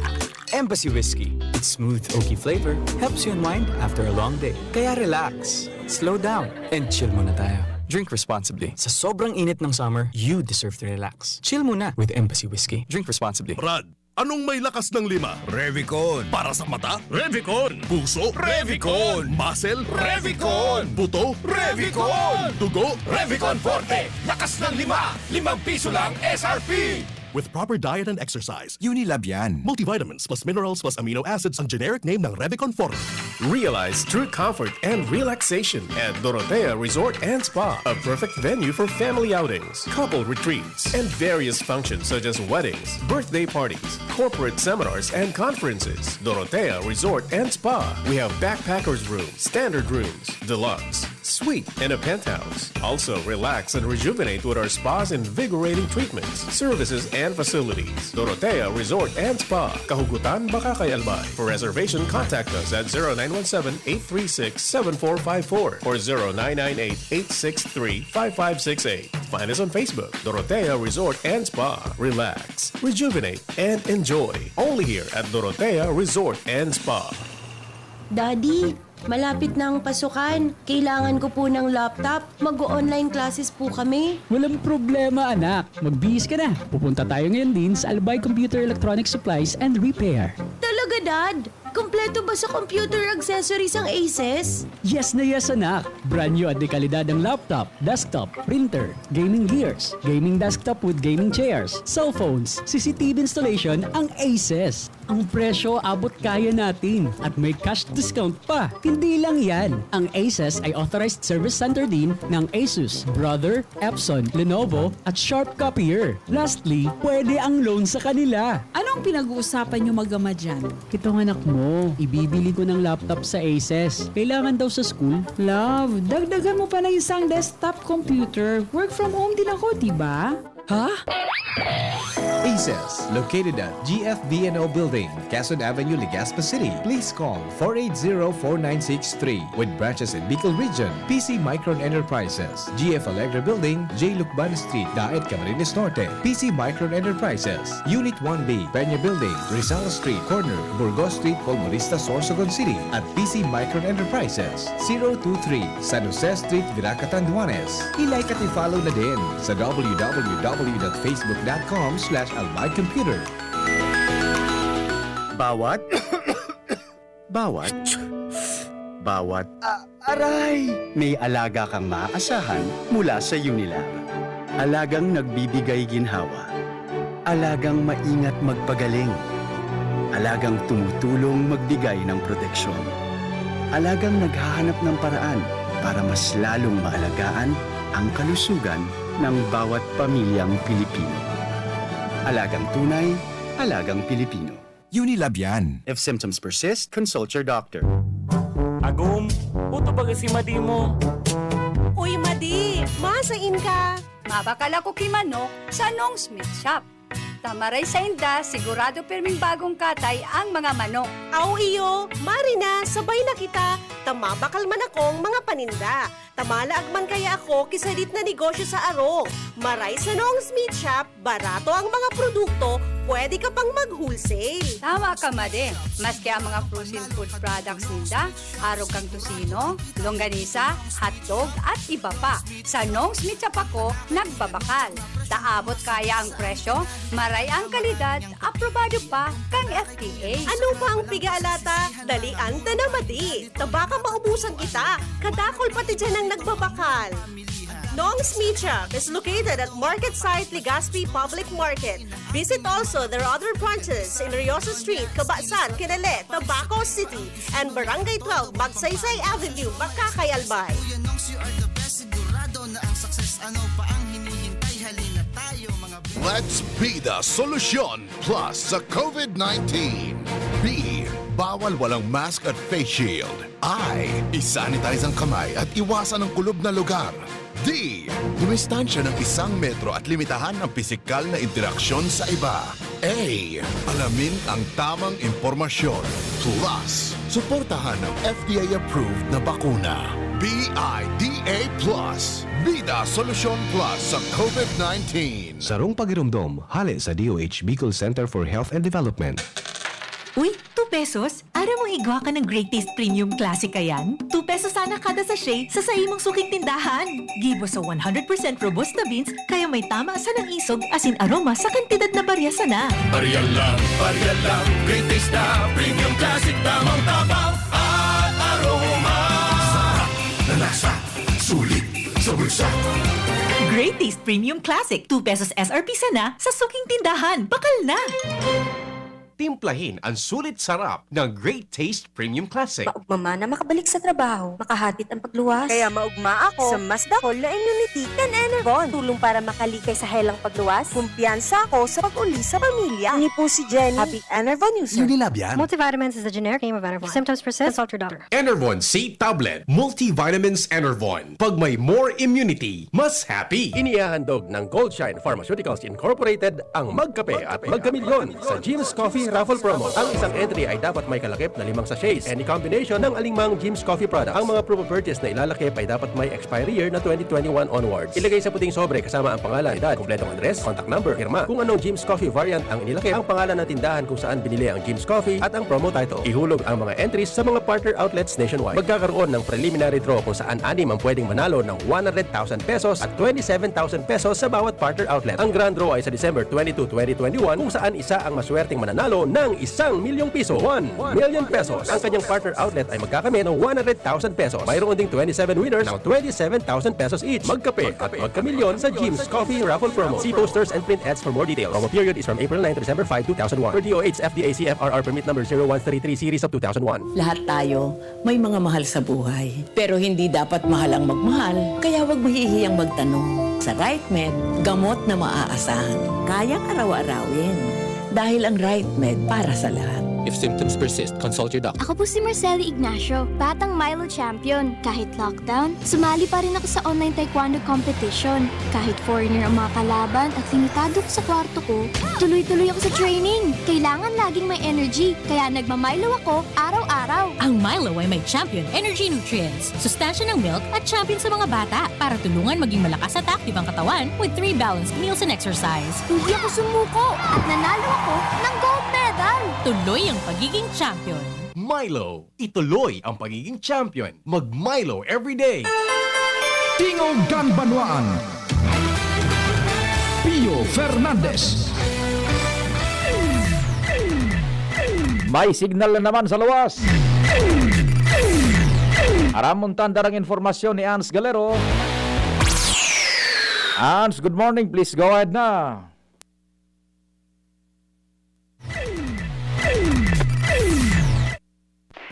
Embassy Whiskey. Its smooth, oaky flavor helps you unwind after a long day. Kaya relax, slow down, and chill muna tayo. Drink responsibly. Sa sobrang init ng summer, you deserve to relax. Chill muna with Embassy Whiskey. Drink responsibly. Brad, anong may lakas ng lima? Revicon. Para sa mata? Revicon. Puso? Revicon. Muscle? Revicon. Buto? Revicon. Dugo? Revicon Forte. Lakas ng lima. Limang piso lang S R P. With proper diet and exercise, Unilab yan. Multivitamins plus minerals plus amino acids ang generic name ng Revicon Forte. Realize true comfort and relaxation at Dorotea Resort and Spa, a perfect venue for family outings, couple retreats, and various functions such as weddings, birthday parties, corporate seminars, and conferences. Dorotea Resort and Spa. We have backpackers room, standard rooms, deluxe, suite, and a penthouse. Also, relax and rejuvenate with our spa's invigorating treatments, services, and facilities. Dorotea Resort and Spa, Kahugutan, Bacacay, Albay. For reservation, contact us at zero nine one seven, eight three six, seven four five four or zero nine nine eight, eight six three, five five six eight. Find us on Facebook, Dorotea Resort and Spa. Relax, rejuvenate, and enjoy. Only here at Dorotea Resort and Spa. Daddy, malapit na ang pasukan. Kailangan ko po ng laptop. Mag-o-online classes po kami. Walang problema, anak. Magbihis ka na. Pupunta tayo ngayon din sa Albay Computer Electronic Supplies and Repair. Talaga, Dad? Kompleto ba sa computer accessories ang Aces? Yes na yes, anak. Brand new at dekalidad ang laptop, desktop, printer, gaming gears, gaming desktop with gaming chairs, cellphones, C C T V installation ang Aces. Ang presyo abot kaya natin at may cash discount pa. Hindi lang yan, ang Aces ay authorized service center din ng Asus, Brother, Epson, Lenovo, at Sharp Copier. Lastly, pwede ang loan sa kanila. Anong pinag-uusapan niyo mag-ama dyan? Itong anak mo, ibibili ko ng laptop sa Aces. Kailangan daw sa school. Love, dagdagan mo pa ng isang desktop computer. Work from home din ako, di ba? Ha? Aces, located at G F B N O Building, Quezon Avenue, Legazpi City. Please call four eight zero, four nine six three. With branches in Bicol Region, P C Micron Enterprises, G F Alegre Building, J Lucban Street, Daet, Camarines Norte, P C Micron Enterprises, Unit one B, Peña Building, Rizal Street, corner, Burgos Street, Polmorista, Sorsogon City, at P C Micron Enterprises, zero two three, San Jose Street, Virac, Catanduanes. I-like at i-follow na din sa w w w dot facebook dot com slash albay computer. Bawat, bawat, bawat, ah, aray! May alaga kang maaasahan mula sa Unilab. Alagang nagbibigay ginhawa. Alagang maingat magpagaling. Alagang tumutulong magbigay ng proteksyon. Alagang naghahanap ng paraan para mas lalong maalagaan ang kalusugan ng bawat pamilyang Pilipino. Alagang tunay, alagang Pilipino. Unilab yan. If symptoms persist, consult your doctor. Agom, puto baga si Madi mo. Uy, Madi! Masain ka! Mabakal ako ki manok sa Nong's Meat Shop. Ta maray sainda, sigurado pirming bagong katay ang mga manok. Aw iyo, mari na, sabay na kita, ta mabakal man akong mga paninda. Ta malaag man kaya ako ki sadit na negosyo sa arog. Maray sa Nong's Meat Shop, barato ang mga produkto, pwede ka pang mag-wholesale. Tama ka, Madi. Maski ang mga frozen food products ninda, arog kan tocino, longganisa, hotdog, at iba pa. Sa Nong's Meat Shop ako nagbabakal. Ta abot kaya ang presyo, maray ang kalidad, aprobado pa kan F D A. Ano pa ang piga-alata? Dalian ta na, Madi! Ta baka maubusan kita, kadakul pati diyan ang nagbabakal. Nong's Meat Shop is located at Market Site Legazpi Public Market. Visit also their other branches in Riosa Street, Cabasan, Quinale, Tabaco City, and Barangay twelve, Magsaysay Avenue, Makakay, Albay. Kuya Nongs, you are the best. Sigurado na ang success. Ano pa ang hinihintay? Halina tayo, mga best. Let's be the solution plus sa COVID nineteen. B, bawal walang mask at face shield. I, isanitize ang kamay at iwasan ang kulob na lugar. D, dumistansya ng isang metro at limitahan ang pisikal na interaksyon sa iba. A, alamin ang tamang impormasyon. Plus, suportahan ang F D A-approved na bakuna. B I D A plus, Bida Solusyon Plus sa COVID nineteen. Sarong pagiromdom, hale sa D O H Bicol Center for Health and Development. Uy, two pesos? Aram mo igwa ka ng Great Taste Premium Classic kayan? Two pesos sana kada sachet sa saimong suking tindahan. Gibo sa one hundred percent Robusta beans, kaya may tama sanang isog asin aroma sa kantidad na barya sana. Barya lang, barya lang, Great Taste na Premium Classic, tamang tabang at aroma. Sarap na lasa, sulit sa bulsa. Great Taste Premium Classic, two pesos S R P sana sa suking tindahan. Bakal na! Timplahin ang sulit sarap ng Great Taste Premium Classic. Maugma man na makabalik sa trabaho, makahatid ang pagluwas. Kaya maugma ako sa mas dakol na immunity kan Enervon. Tulong para makalikay sa helang pagluwas. Kumpiyansa ako sa pag-uli sa pamilya. Ini po si Jenny. Happy Enervon user. Unilab yan. Multivitamins is a generic name of Enervon. If symptoms persist, consult your doctor. Enervon Seed Tablet, Multivitamins Enervon. Pag may more immunity, mas happy. Inihahandog ng Goldshine Pharmaceuticals Incorporated ang Magkape at Magkamilyon sa Jim's Coffee Raffle Promo. Ang isang entry ay dapat may kalakip na limang sachets, any combination ng alingmang Jim's Coffee product. Ang mga proof of purchase na ilalakip ay dapat may expiry year na twenty twenty-one onwards. Ilagay sa puting sobre kasama ang pangalan, edad, kompletong address, contact number, pirma. Kung anong Jim's Coffee variant ang inilakip, ang pangalan ng tindahan kung saan binili ang Jim's Coffee at ang promo title. Ihulog ang mga entries sa mga partner outlets nationwide. Magkakaroon ng preliminary draw kung saan anim ang pwedeng manalo ng one hundred thousand pesos at twenty-seven thousand pesos sa bawat partner outlet. Ang grand draw ay sa December twenty-two, twenty twenty-one, kung saan isa ang maswerteng mananalo ng isang milyong piso, one million pesos. Ang kanyang partner outlet ay magkakamit ng one hundred thousand pesos. Mayroon ding twenty-seven winners ng twenty-seven thousand pesos each. Magkape at magkamilyon sa Jim's Coffee Raffle Promo. See posters and print ads for more details. Promo period is from April nine to December five, two thousand one. Per D O H F D A C F R R Permit Number zero one three three Series of two thousand one. Lahat tayo may mga mahal sa buhay. Pero hindi dapat mahal ang magmahal, kaya huwag mahihiyang magtanong. Sa RightMed, gamot na maaasahan. Kayang araw-arawin. Dahil ang RightMed para sa lahat. If symptoms persist, consult your doctor. Ako po si Marcelo Ignacio, batang Milo champion. Kahit lockdown, sumali pa rin ako sa online taekwondo competition. Kahit foreigner ang mga kalaban at limitado ako sa kwarto ko, tuloy-tuloy ako sa training. Kailangan laging may energy, kaya nagma-Milo ako araw-araw. Ang Milo ay may Champion Energy Nutrients, sustansya ng milk at champion sa mga bata para tulungan maging malakas at active ang katawan with three balanced meals and exercise. Hindi ako sumuko at nanalo ako ng gold medal! Tuloy ang pagiging champion. Milo, ituloy ang pagiging champion. Mag-Milo everyday. Tingog kan Banwaan, Pio Fernandez. May signal na naman sa luwas. Aram mo, tanda ang informasyon ni Ans Galero. Ans, good morning. Please go ahead na.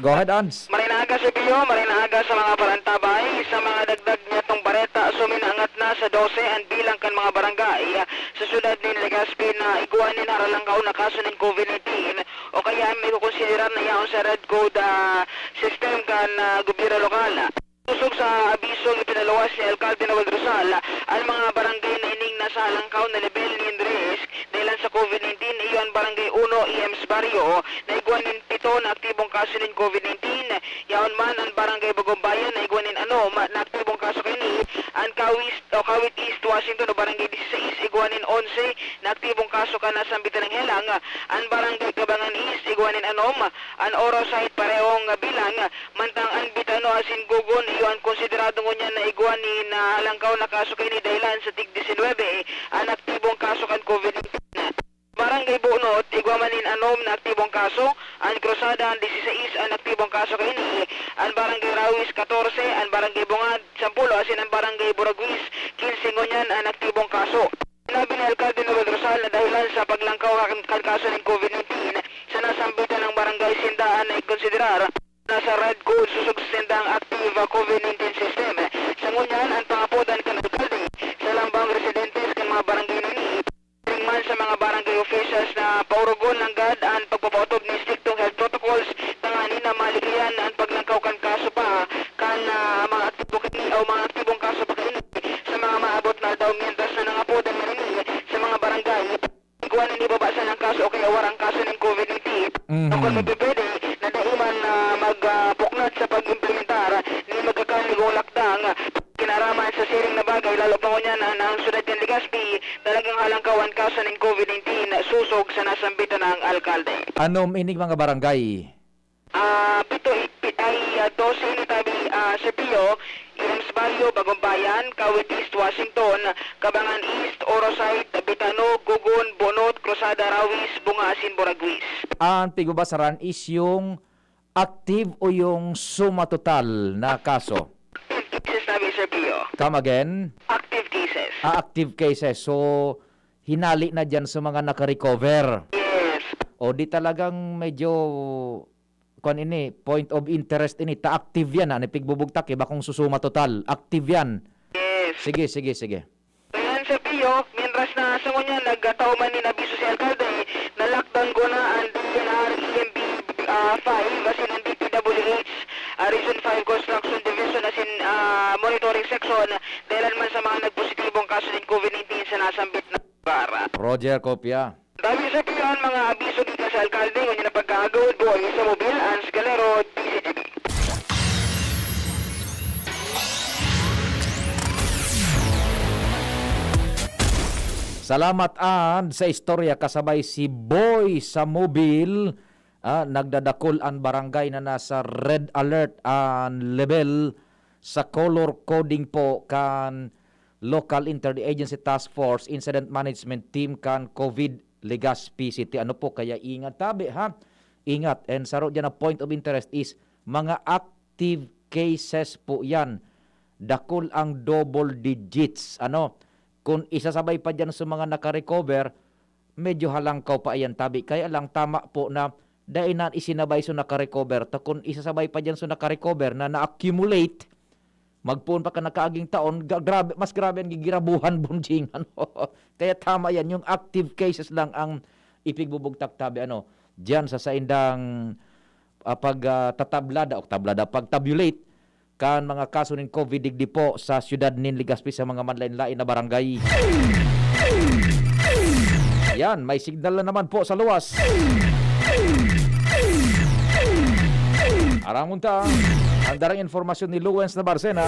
Go ahead, Ans. Maray na aga, Sipio, maray na aga sa mga parantabay. Sa mga dagdag niyatong bareta, suminangat na sa dose an bilang kan mga barangay sa siyudad nin Legazpi na igwa nin haralangkaw na kaso nin COVID nineteen o kaya may kukonsiderar na yaon sa red code, ah, system kan, ah, gobyerno lokal. Sosog sa abisong ipinaluwas ni Alkalde Noel Rosal, an mga barangay na ining nasa halangkaw na lebel nin risk dahilan sa COVID nineteen iyo an Barangay Uno, E M's Barrio, na igwa nin pito na aktibong kaso nin COVID nineteen. Yaon man an Barangay Bagumbayan na igwa nin anom na aktibong kaso kaini, an Kawis o Kawit East Washington o Barangay Disisais igwa nin onse na aktibong kaso kan nasambitan na helang, an Barangay Kabangan East igwa nin anom, an Oro Site parehong bilang, mantang an Bitano asin Gogon iyo an konsiderado ngunyan na igwa nin, ah, halangkaw na kaso kaini dahilan sa tig-disinwebe an aktibong kaso kan COVID nineteen. Barangay Bunot, igwa man nin anom na aktibong kaso, an Cruzada, an disisais an aktibong kaso kaini, an Barangay Rawis, katorse, an Barangay Bungad, sampulo, asin an Barangay Buraguis, kinse ngunyan an aktibong kaso. Sinabi ni Alkalde Noel Rosal na dahilan sa paglangkaw kan, kan kaso nin COVID nineteen sa nasambitan ng barangay, sinda an naikonsiderar nasa red code sosog sa sindang active COVID nineteen system. Sa ngunyan, an pangapodan kan alkalde sa lambang residentes kan mga barangay na ini, siring man sa mga barangay officials na paurugon nanggad an pagpapaotob nin estriktong health protocols tanganing na malikayan an paglangkaw kan kaso pa kan, ah, mga aktibo kaini o mga aktibong kaso pa kaini sa mga maabot na aldaw, mientras na nangapodan man ini sa mga barangay igwa nin ibaba sana an kaso o kaya warang kaso nin COVID nineteen. Mhm. Tungkol mapipwede na dai man, ah, mag, ah, puknat sa pag-implementar nin magkakanigong lakdang kinaraman sa siring na bagay, lalo pa ngunyan na ang syudad kan Legazpi talagang halangkaw an kaso nin COVID nineteen, sosog sa nasambitan na alkalde. Anom ining mga barangay? Ah, pito i-, pi-, ay, ah, dose ini tabi, ah, Sir Pio, E M's Barrio, Bagong Bayan, Kawit East, Washington, Kabangan East, Orosite, Bitano, Gugon, Bunot, Cruzada, Rawis, Bunga asin Buraguis. An pigbabasaran is yung active o yung suma total na kaso? Active cases tabi, Sir Pio. Come again? Active cases. Ah, active cases. So, hinali na diyan sa mga naka-recover. Yes. O di talagang medyo kuwan ini, point of interest ini, ta active yan, ha, an pigbubugtak, iba kung susuma total, active yan. Yes. Sige, sige, sige. Ayan, Sir Pio, mientras na sa ngunyan, nagkatao man nin abiso si alkalde na lakdan ko na an D N R, E M B, ah, five, asin an D P W H, ah, Region five Construction Division, asin, ah, Monitoring Section, dahilan man sa mga nagpositibong kaso nin COVID nineteen sa nasambit na lugar. Roger, kopya. Tabi sa piya an mga abiso gikan sa alkalde, ngunyan na pagkaagod, buhay sa mobil, Ans Galero, D Z G B. Salamat, Ans, sa istorya kasabay si Boy sa mobil. Ah, nagdadakul an barangay na nasa red alert an level sa color coding po kan Local Interagency Task Force Incident Management Team kan COVID Legazpi City. Ano po, kaya ingat tabi, ha? Ingat. And saro dyan na point of interest is mga active cases po yan. Dakul ang double digits. Ano? Kung isasabay pa dyan sa mga nakarecover, medyo halangkaw pa iyan tabi. Kaya lang, tama po na dai na isinabay so nakarecover. Ta kun isasabay pa diyan so nakarecover na na-accumulate, magpoon pa kan nakaaging taon, ga-, grabe, mas grabe an gigirabuhan, Bonjing, ano. Kaya tama yan, yung active cases lang ang ipigbubugtak tabi, ano, diyan sa saindang, ah, pag, ah, tatablada o tablada, pag-tabulate kan mga kaso nin COVID digdi po sa siyudad nin Legazpi sa mga manlain-lain na barangay. Yan, may signal na naman po sa luwas. Aramon ta, ang darang informasyon ni Luwens na Barcena.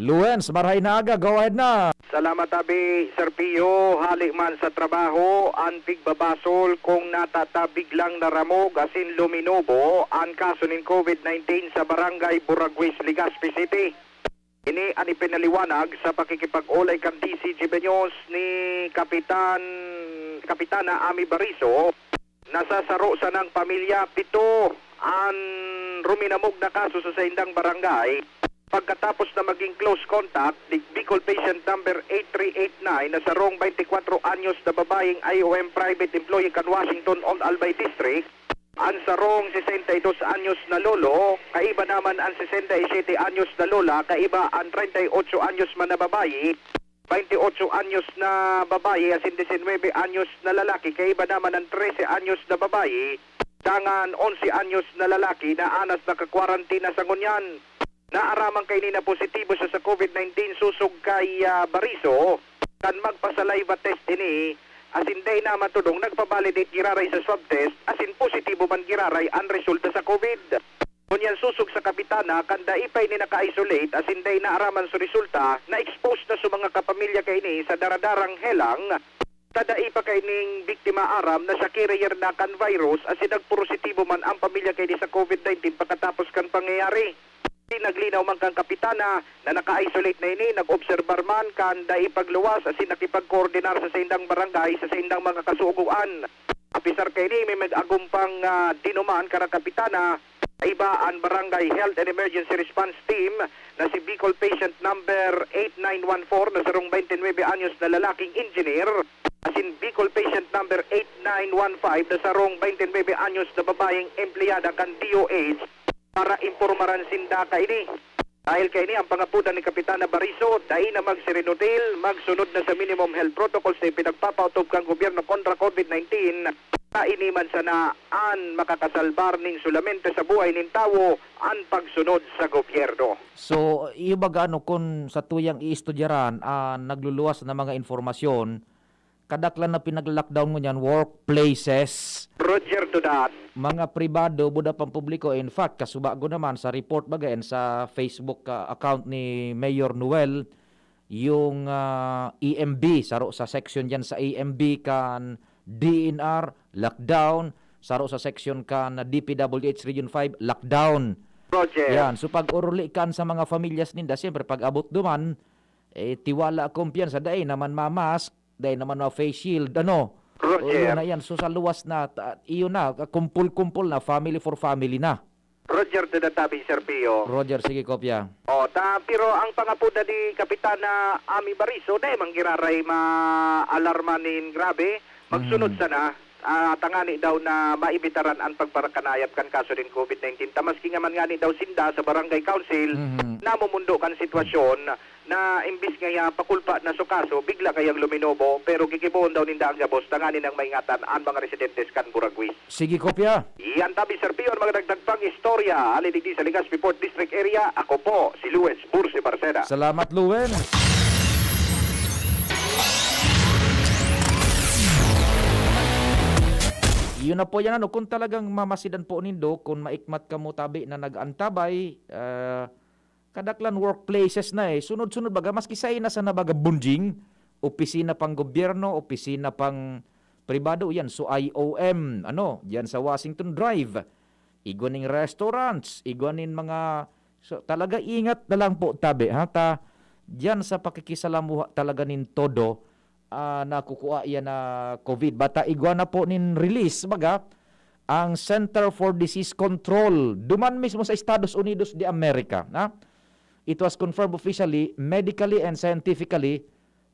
Luwens, marhay na aga, go ahead na. Salamat tabi, Sir Pio. Hali man sa trabaho, an pigbabasol kung natatabig lang naramog asin luminubo an kaso nin COVID nineteen sa Barangay Buraguis, Legazpi City. Ini an ipinaliwanag sa pakikipag-olay kan D Z G B News ni Kapitan, Kapitana Ami Bariso. Nasasaro sanang pamilya, pito, an ruminamog na kaso sa saindang barangay. Pagkatapos na maging close contact ni Bicol patient number eight three eight nine na sarong twenty-kwatro anyos na babayeng I O M private employee kan Washington on Albay District, Ang sarong sesenta y dos anyos na lolo, kaiba naman ang sesenta y siyete anyos na lola, kaiba ang treinta y ocho anyos man na babayi, baynte otso anyos na babayi, asin disinwebe anyos na lalaki, kaiba naman ang trese anyos na babayi, dangan onse anyos na lalaki na anas nakakwarantina sa ngunyan. Naaraman kaini na positibo siya sa COVID nineteen sosog kay, ah, Bariso, kan magpa-saliva test ini, asin dai na matudong nagpa-validate giraray sa swab test, asin positibo man giraray an resulta sa COVID. Ngunyan sosog sa kapitana, kan dai pa ini naka-isolate, asin dai naaraman sa resulta, na-expose na sa mga kapamilya kaini sa daradarang helang, ta dai pa kaining biktima aram na siya carrier na kan virus, asin nagpositibo man ang pamilya kaini sa COVID nineteen pakatapos kan pangyayari. Pinaglinaw man kan kapitana na naka-isolate na ini, nag-obserbar man kan dai pagluwas asin nakipagkoordinar sa saindang barangay sa saindang mga kasugoan. Apisar kaini, may mag-agom pang, ah, dinuman kan kapitana. Iba an Barangay Health and Emergency Response Team na si Bicol Patient Number eight nine one four na sarong baynte nuebe anyos na lalaking engineer, asin Bicol Patient Number eight nine one five na sarong baynte nuebe anyos na babayeng empleyada kan D O H para impormaran sinda kaini. Dahil kaini, ang pangapodan ni Kapitana Bariso, dai na magserenotil, magsunod na sa minimum health protocols na ipinagpapaotob kan gobyerno kontra COVID nineteen. Kaini man sana an makakasalbar nin solamente sa buhay nin tawo, an pagsunod sa gobyerno. So, iyo baga, ano, kun sa tuyang iistudyaran an nagluluwas na mga informasyon, kadaklan na pinagla-lockdown ngunyan, workplaces. Roger to that. Mga pribado, buda pang publiko. In fact, kasubago naman sa report baga yan sa Facebook, ah, account ni Mayor Noel, yung, ah, E M B, saro sa section dyan sa E M B kan D N R, lockdown, saro sa section kan D P W H Region five, lockdown. Roger. Yan. So, pag-oruli kan sa mga familyas ninda, siyempre, pag abot duman, eh, tiwala, kumpiyansa, dai naman mamask, dai naman ma-face shield, ano? Roger. O, yun na yan. So, sa luwas na, ta-, iyon na, kumpul-kumpul na, family for family na. Roger to the tabi, Sir Pio. Roger, sige, kopya. O, ta, pero ang pangapodan ni Kapitana Ami Bariso, dai man giraray maalarma nin grabe. Magsunod Mhm. sana, ah, tangani daw na maibitaran an pagparakanayap kan kaso nin COVID nineteen. Ta maski nga man ngani daw sinda sa barangay council, Mhm. namumundo kan sitwasyon, na imbis ngaya pakulpa na su kaso, bigla kayang luminobo, pero gigibohon daw ninda an gabos tanganing maingatan an mga residentes kan Buraguis. Sige, kopya. Iyan tabi, Sir Pio, an mga dagdag pang istorya. Hali digdi sa Legazpi Port District Area, ako po si Luis Bursi Barcena. Salamat, Luen. Yun na po yan, ano, kung talagang mamasidan po nindo, kung maikmat kamo tabi na nag-antabay, ah, kadaklan workplaces na eh. Sunod-sunod baga, maski sa ina sa nabaga bunjing, opisina pang gobyerno, opisina pang pribado, yan. So, I O M, ano, diyan sa Washington Drive. Igwa ning restaurants, igwa nin mga, so, talaga ingat na lang po, tabi, ha? Ta, diyan sa pakikisalamuha talaga nin todo, ah, nakukua iyan na COVID. Bata igwa na po nin release, baga, ang Center for Disease Control, duman mismo sa Estados Unidos de America, na it was confirmed officially, medically and scientifically,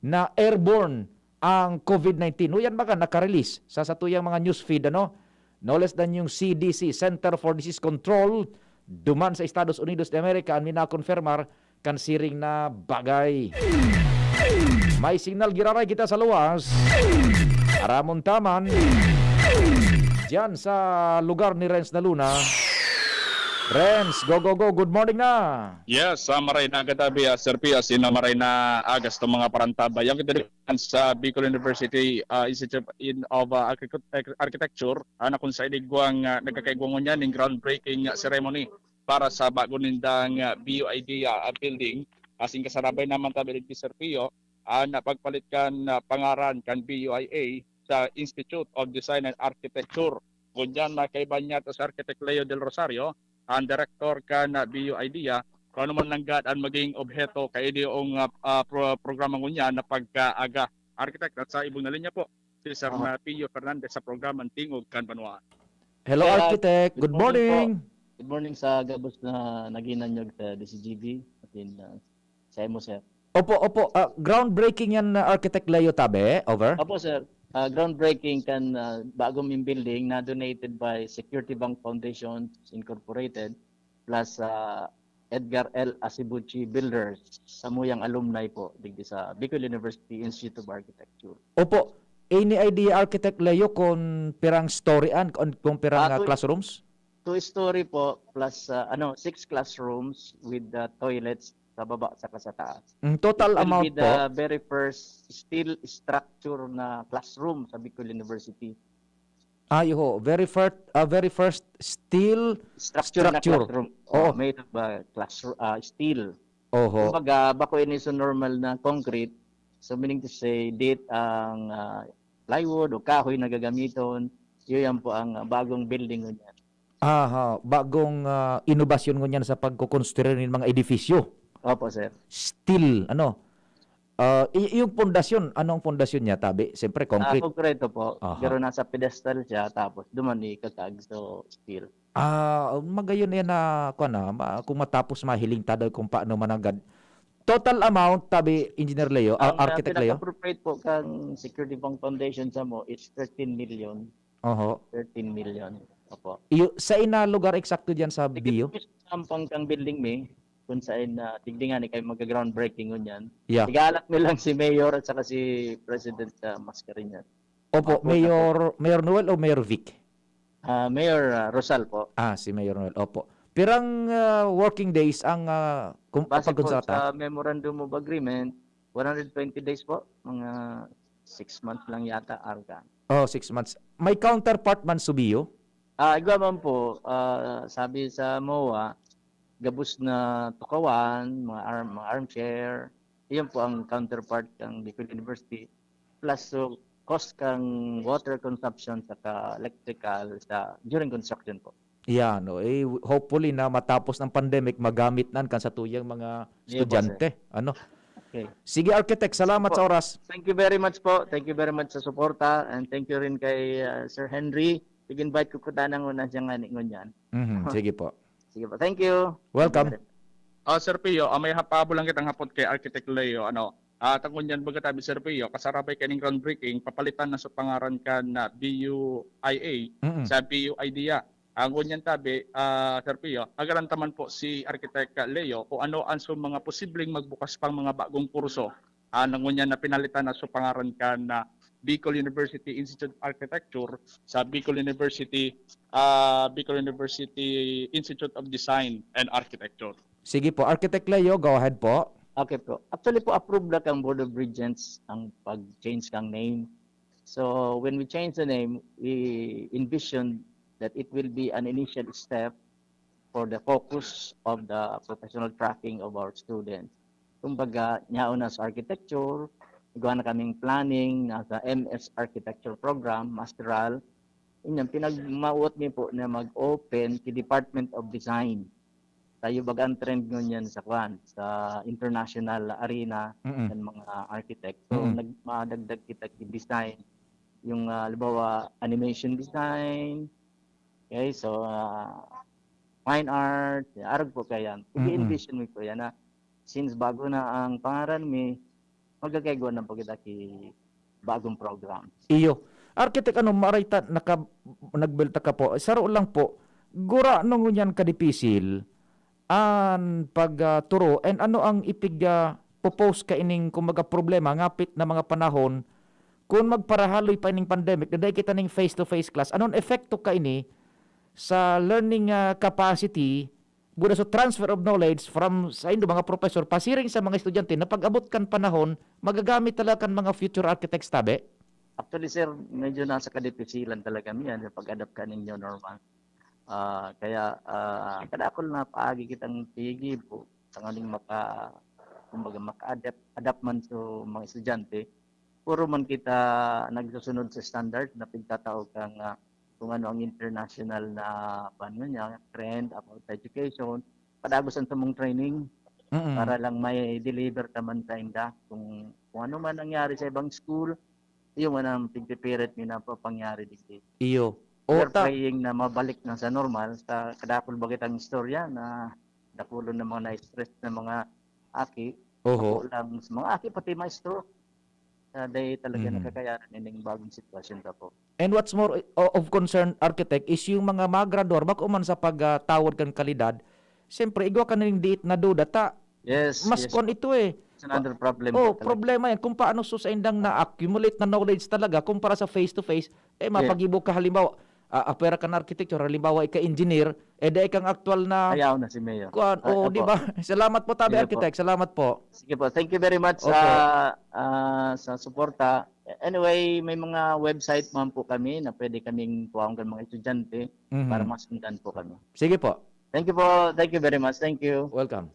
na airborne ang COVID nineteen. O yan baga, nakarelease sa satuyang mga newsfeed, ano? No less than yung C D C, Center for Disease Control, duman sa Estados Unidos de America, ang minakonfirmar kan siring na bagay. May signal giraray kita sa luwas. Aramon taman. Diyan sa lugar ni Renz na Luna. Renz, go, go, go. Good morning na. Yes, sa maray na gatabi, ah, Sir Pio, sino maray na agas ng mga parantabay. Ang kita sa Bicol University, ah, Institute in, of, ah, Architect-, Architecture, ah, na kung sa inigwang, ah, nagkakaigwang niya ning groundbreaking, ah, ceremony para sa bago nindang, ah, B U I D, ah, building. Asin kasarabay naman tabi ni Sir Pio, ah, na pagpalit kan, ah, pangaran kan B U I A sa Institute of Design and Architecture. Ngunyan, makaiba niya to si Architect Leo Del Rosario, ang direktor kan, ah, B U I D, ah, kung ano man nanggad ang maging obheto kaini yung, ah, ah, pro-, programa ngunyan na pagkaaga. Architect, nasa ibong na linya po si Sir, ah, na Pio Fernandez sa programang Tingog kan Banwa. Hello, Sir, Architect. Good morning po. Good morning sa gabos na naginanyog sa D Z G B, atin, ah, sa imo, sir. Opo, opo. Ah, groundbreaking yan, ah, Architect Leo, tabi. Over. Opo, sir. Ah, groundbreaking kan, ah, bagong main building na donated by Security Bank Foundation Incorporated plus, ah, Edgar L Asibuchi Builders, samuyang alumni po digdi sa Bicol University Institute of Architecture. Opo. Any idea, Architect Leo, kung pirang story an, kung, kung pirang, Ah, ah, two classrooms? Two-story po plus, ah, ano, six classrooms with the toilets sa baba saka sa taas. Mm, total It will amount be the po? very first steel structure na classroom sa Bicol University. Ay, ho. Very first, ah, very first steel Structure na structure. classroom. Oo. Oh, made of, ah, classro-, ah, steel. Oho. Kumbaga, bako ini sa normal na concrete. So, meaning to say, dit ang, ah, plywood o kahoy na gagamiton, yun yan po ang, ah, bagong building ngunyan. Aha, bagong, ah, inobasyon ngunyan sa pagkokonstruir nin mga edifisyo. Opo, sir. Steel, ano? Ah, i-, yung pundasyon, anong pundasyon niya, tabi? Siyempre, Ah, concrete. konkreto po. Aha. Pero nasa pedestal siya, tapos duman ikakag, so steel. Ah, magayon yan na, kuwan na, ma-, kung matapos mahiling ta daw kung paano mananggad. Total amount, tabi, Engineer Leo, ah, Ang, ah, Architect Leo? pinaka-appropriate po kang Security Bank Foundation sa mo is thirteen million. Oho. Thirteen million. Opo. Iyo, sa ina lugar eksakto diyan sa Sige, Bio? Sampang kang building mi, kung saan, ah, tigdi nga ni kayo magga-groundbreaking ngunyan. Yeah. Igalat mi lang si Mayor at saka si President, ah, Mascarenhas. Opo, Opo, Mayor, Mayor Noel o Mayor Vic? Ah, Mayor, ah, Rosal po. Ah, si Mayor Noel. Opo. Pirang, ah, working days ang, ah, kum-, Base po pagkontrata? sa Memorandum of Agreement, one hundred twenty days po. Mga six months lang yata, Argan. Oh, six months. May counterpart man sa Bio? Ah, igwa man po, ah, sabi sa MOA, gabos na tukawan, mga arm-, mga armchair. Iyon po ang counterpart ng Bicol University. Plus, so, cost kang water consumption saka electrical sa, during construction po. Yan, o, eh, hopefully na matapos ng pandemic, magamit nan kan satuyang mga Iyo po, sir. estudyante. Ano? Okay. Sige, Architect, salamat Opo. sa oras. Thank you very much po. Thank you very much sa suporta. And thank you rin kay, ah, Sir Henry. Nag-invite ko kuta ng una siya nga ni ngunyan. Mhm, sige po. Sige po. Thank you. Welcome. Thank you very much. Ah, Sir Pio, ah, may hapabo lang kitang hapot kay Architect Leo. Ano, ah, ta ngunyan baga tabi, Sir Pio, kasarabay kaining groundbreaking, papalitan na sa pangaran kan, ah, B U I A Mm-mm. sa B U Idea. Ang ngunyan tabi, ah, Sir Pio, agaran ta man po si Architect Leo kung ano ang su-, mga posibleng magbukas pang mga bagong kurso, ah, na ngunyan na pinalitan na sa pangaran kan, ah, Bicol University Institute of Architecture sa Bicol University, ah, Bicol University Institute of Design and Architecture. Sige po, Architect Leo, go ahead po. Okay po. Actually po, approved na kang Board of Regents ang pag-change kang name. So, when we change the name, we envision that it will be an initial step for the focus of the professional tracking of our students. Kumbaga, nyaon na sa architecture, igwa na kaming planning, nasa M S Architecture Program, Masteral. Inyong pinagmawot mi po na mag-open ki Department of Design. Tayo baga ang trend ngunyan sa kwan, sa international arena Mm-mm. ng mga architect. So, Mm-mm. nag-, madagdag kita ki design. Yung, ah, halimbawa, animation design. Okay, so, ah, fine art, arog po kaya. Mhm. I-envision mo po yan na since bago na ang pangaran mi, magkakaigwa na po kita ki bagong program. Iyo. Architect, ano, maray ta, naka-, nagbuwelta ka po. Saro lang po, gurano ngunyan kadipisil an pag, ah, turo, and ano ang ipig, ah, propose kaining, kumbaga, problema ngapit na mga panahon, kun magparahaloy pa ining pandemic, na dai kita ning face-to-face class, anon epekto kaini sa learning, ah, capacity, buda sa transfer of knowledge from saindo mga professor pasiring sa mga estudyante na pag-abot kan panahon, magagamit talaga kan mga future architects tabi? Actually, sir, medyo nasa kadipisilan talaga mi yan sa pag-adapt kaning new normal. Ah, kaya, ah, kadakul na paagi kitang gigibo tanganing maka-, kumbaga, maka-adapt, adapt man sa mga estudyante. Puro man kita nagsusunod sa standard na pigtatao kang, ah, kung ano ang international na, ano niya, trend about education. Padagos ang samong training Mm. para lang may deliver ta man sa inda. Kung, kung ano man nangyari sa ibang school, iyo man ang pigpipirit mi na papangyari digdi. Iyo. We O, are ta- praying na mabalik na sa normal. Sa kadakul ba kitang istorya na dakulon na mga na-stress na mga aki, Oho. Ako lang sa mga aki, pati maestro. ah, dai talaga Mhm. nakakayanan ining bagong sitwasyon ta po. And what's more o- of concern, Architect, is yung mga magradwar, bako man sa pagtawad kan kalidad, siyempre, igwa ka na ning diit na duda ta. Yes, Mas yes kwan po. ito eh. It's another problem Oh, po talaga. problema yan. Kung paano sa saindang na-accumulate na knowledge talaga kumpara sa face-to-face, eh, Yeah. mapagibo ka, halimbawa, ah, apwera ka na architecture, halimbawa, ika-engineer, eh, dai kang aktual na Ayaw na si Mayor. kuan. Ay, Oh, di opo. ba? Salamat po, tabi, Sige po. Architect. Salamat po. Sige po. Thank you very much Opo. ah, ah, sa suporta. Anyway, may mga website man po kami na pwede kaming kuhaon kan mga estudyante Mhm. para masundan po kami. Sige po. Thank you po. Thank you very much. Thank you. Welcome.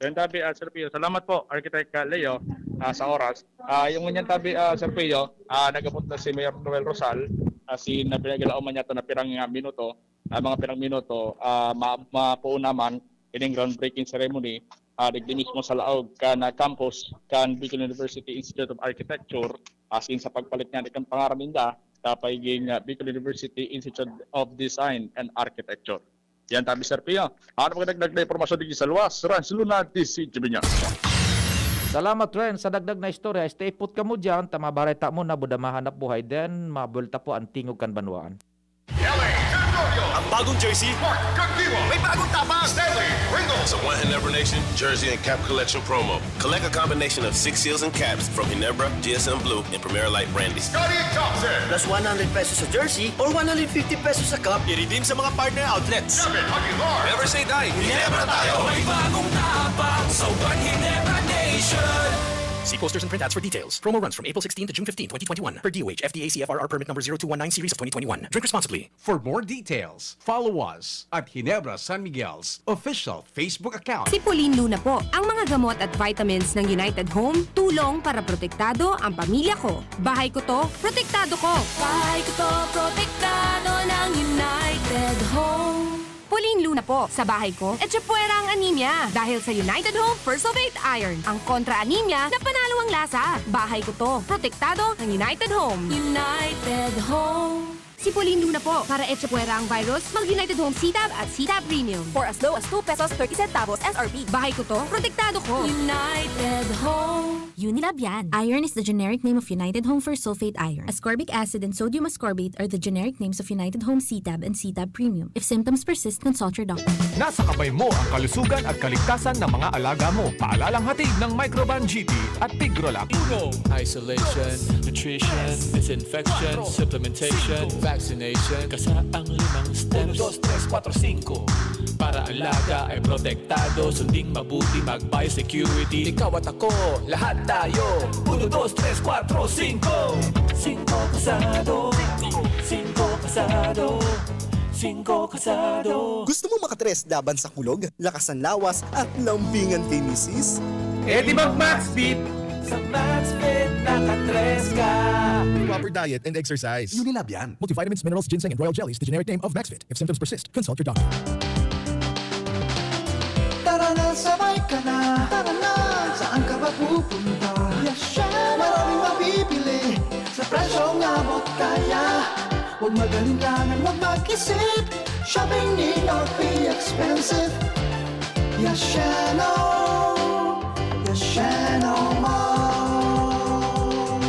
Yan tabi, ah, Sir Pio. Salamat po, Architect ah, Leo, ah, sa oras. Ah, yung ngunyan tabi, ah, Sir Pio, ah, nagabot na si Mayor Noel Rosal, ah, si na pinaglaoman niya to na pirang ah, minuto, ah, mga pirang minuto, ah, ma mapuo naman ining groundbreaking ceremony, ah, digdi mismo sa laog kan ah, campus kan Bicol University Institute of Architecture, asin sa pagpalit niya kan pangaran ninda, sa pagiging ah, Bicol University Institute of Design and Architecture. Yan tabi, Sir Pio. Ano pag nagdag na impormasyon digdi sa luwas? Rans Luna, D C G B News. Salamat, Ren. Sa dagdag na istorya, stay put kamo dyan. Tama bareta mo na buda mahanap buhay. Then, mabulta po ang tingog kan banwaan. Ang bagong jersey, Mark Kagdiwa. May bagong tapang, Stanley Ringo. Sa One Ginebra Nation Jersey and Cap Collection Promo. Collect a combination of six seals and caps from Ginebra, G S M Blue, and Primera Light Brandy. Scottie Thompson. Plus one hundred pesos sa jersey or one hundred fifty pesos sa cup. I-redeem sa mga partner outlets. David Aguilar. Never say die. Ginebra tayo. May bagong tapang sa One Ginebra Nation. See posters and printouts for details. Promo runs from April sixteen to June fifteen, twenty twenty-one. Per D O H, F D A C F R R permit number zero two one nine series of twenty twenty-one. Drink responsibly. For more details, follow us at Ginebra San Miguel's official Facebook account. Si Pauline Luna po. Ang mga gamot at vitamins ng United Home, tulong para protektado ang pamilya ko. Bahay ko to, protektado ko. Bahay ko to, protektado ng United Home. Pauline Luna po. Sa bahay ko, etsa puwera ang anemia. Dahil sa United Home First of Eight Iron, ang kontra anemia na panalo ang lasa. Bahay ko to, protektado ng United Home. United Home. Si Pauline Luna po. Para etsa puwera ang virus, mag United Home C-Tab at C-Tab Premium. For as low as two pesos thirty centavos S R P. Bahay ko to, protektado ko. United Home. Unilab yan. Iron is the generic name of United Home First Sulfate Iron. Ascorbic acid and sodium ascorbate are the generic names of United Home C-Tab and C-Tab Premium. If symptoms persist, consult your doctor. Nasa kamay mo ang kalusugan at kaligtasan ng mga alaga mo. Paalalang hatid ng Microban G T at Tigrolac. Uno, Isolation, nutrition, disinfection, supplementation, vaccination, kasaang limang steps. Uno, dos, tres, kuwatro, singko. Para alaga ay protektado, sunding mabuti, mag-biosecurity. Ikaw at ako, lahat tayo. Uno, dos, tres, kuwatro, singko. Singko kasado. Singko kasado. Singko kasado. Gusto mo makatres laban sa kulog, lakas ng lawas, at lambingan kay misis? Eh di mag-Maxfit! Sa Maxfit, nakatres ka. Proper diet and exercise. Unilab yan. Multivitamins, minerals, ginseng, and royal jellies, the generic name of Maxfit. If symptoms persist, consult your doctor. Tara na, sabay ka na. Tara na, saan ka ba pupunta? Yasha! Maraming mabibili sa presyong abot kaya. Huwag mag-alinlangan, huwag mag-isip. Shopping need not be expensive. Yashano, Yashano Mall.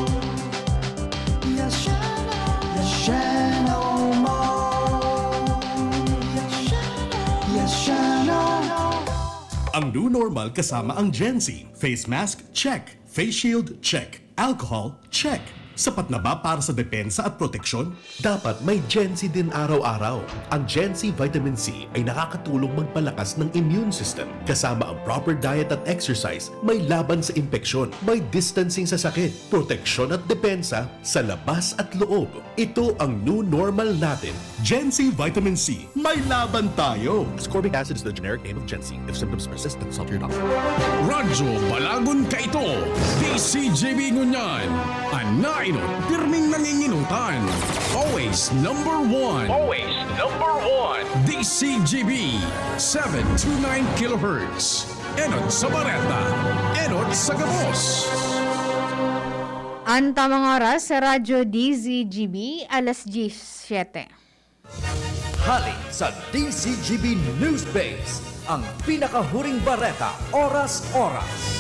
Yashano, Yashano Mall. Yashano, Yashano. Ang new normal kasama ang Gen Z. Face mask, check. Face shield, check. Alcohol, check. Sapat na ba para sa depensa at proteksyon? Dapat may Gen Z din araw-araw. Ang Gen Z Vitamin C ay nakakatulong magpalakas ng immune system, kasama ang proper diet at exercise, may laban sa impeksyon, may distancing sa sakit, proteksyon at depensa sa labas at loob. Ito ang new normal natin. Gen Z Vitamin C, may laban tayo! Ascorbic acid is the generic name of Gen Z. If symptoms persist, consult your doctor. Radyo Balagon Kaito, D C G B Ngunyan. An nainot, pirming nanginginutan. Always number one. Always number one. D C G B, seven two nine kilohertz. Enot sa bareta, enot sa gabos. An tamang oras sa Radyo D Z G B, alas diyes siyete. Hali sa D Z G B News Base, ang pinakahuring bareta, oras-oras.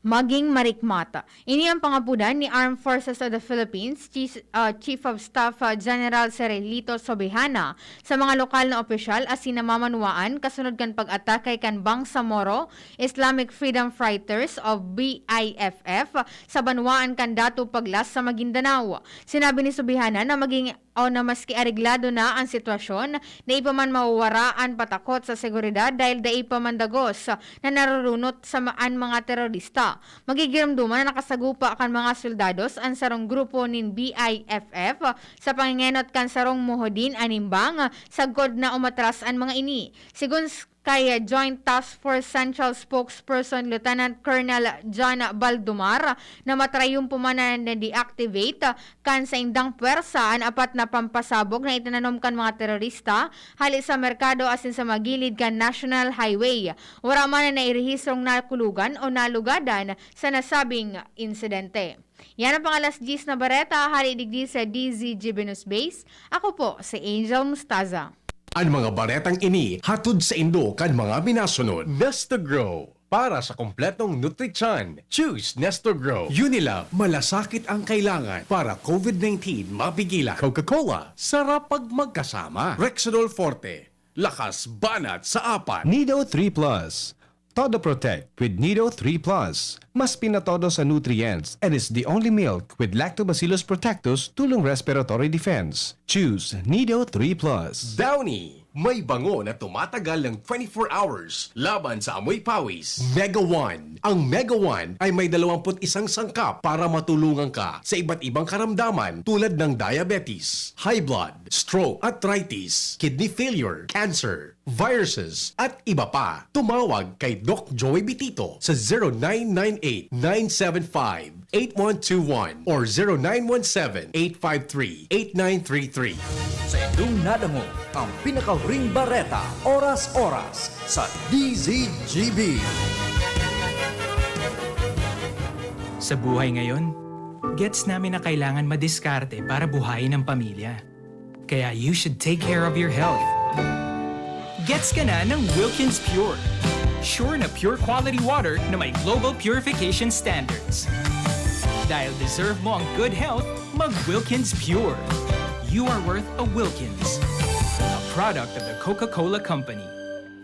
maging marikmat. Ini ang pangapudan ni Armed Forces of the Philippines Chief, ah, Chief of Staff, ah, General Cirilo Sobihana sa mga lokal na opisyal asin namamanwaan kasunod kan pag-atake kan Bangsamoro Islamic Freedom Fighters o B I F F sa banwaan kan Datu Paglas sa Maguindanao. Sinabi ni Subihana na maging o na maski areglado na an sitwasyon, dai pa man mawawara an patakot sa seguridad dahil dai pa man dagos na narurunot sa ma-, an mga terorista. Magigiromdoman na nakasagupa kan mga soldados an sarong grupo nin B I F F sa pangengenot kan sarong mohodin a nimbang sagkod na umatras an mga ini. Segun s-, kay Joint Task Force Central Spokesperson Lieutenant Colonel John Baldomar na matrayumpo man na na-deactivate kan saindang pwersa an apat na pampasabog na itinanom kan mga terorista hali sa merkado asin sa magilid kan National Highway. Wara man na nairehistrong nakulugan o nalugadan sa nasabing insidente. Yan ang pang-alas diyes na bareta hali digdi sa D Z G B News Base. Ako po si Angel Mustaza. An mga baretang ini hatod saindo kan mga minasunod. Nestogro, para sa kompletong nutrisyon. Choose Nestogro. Unilab, malasakit ang kailangan para COVID nineteen mapigilan. Coca-Cola, sarap pag magkasama. Rexidol Forte, lakas banat sa apat. Nido three Plus. Todo Protect with Nido three Plus. Mas pinatodo sa nutrients and is the only milk with Lactobacillus protectus tulong respiratory defense. Choose Nido three Plus. Downy, may bango na tumatagal ng twenty-four hours laban sa amoy pawis. Mega One. Ang Mega One ay may dalawampu't isang sangkap para matulungan ka sa iba't ibang karamdaman tulad ng diabetes, high blood, stroke, arthritis, kidney failure, cancer, viruses, at iba pa. Tumawag kay Doc Joey Bitito sa zero nine nine eight, nine seven five, eight one two one or zero nine one seven, eight five three, eight nine three three. Sa indong nadangog ang pinakahuring bareta, oras-oras, sa D Z G B. Sa buhay ngayon, gets namin na kailangan madiskarte para buhayin ang pamilya. Kaya you should take care of your health. Gets ka na ng Wilkins Pure. Sure na pure quality water na may global purification standards. Dahil deserve mo ang good health, mag Wilkins Pure. You are worth a Wilkins. A product of the Coca-Cola Company.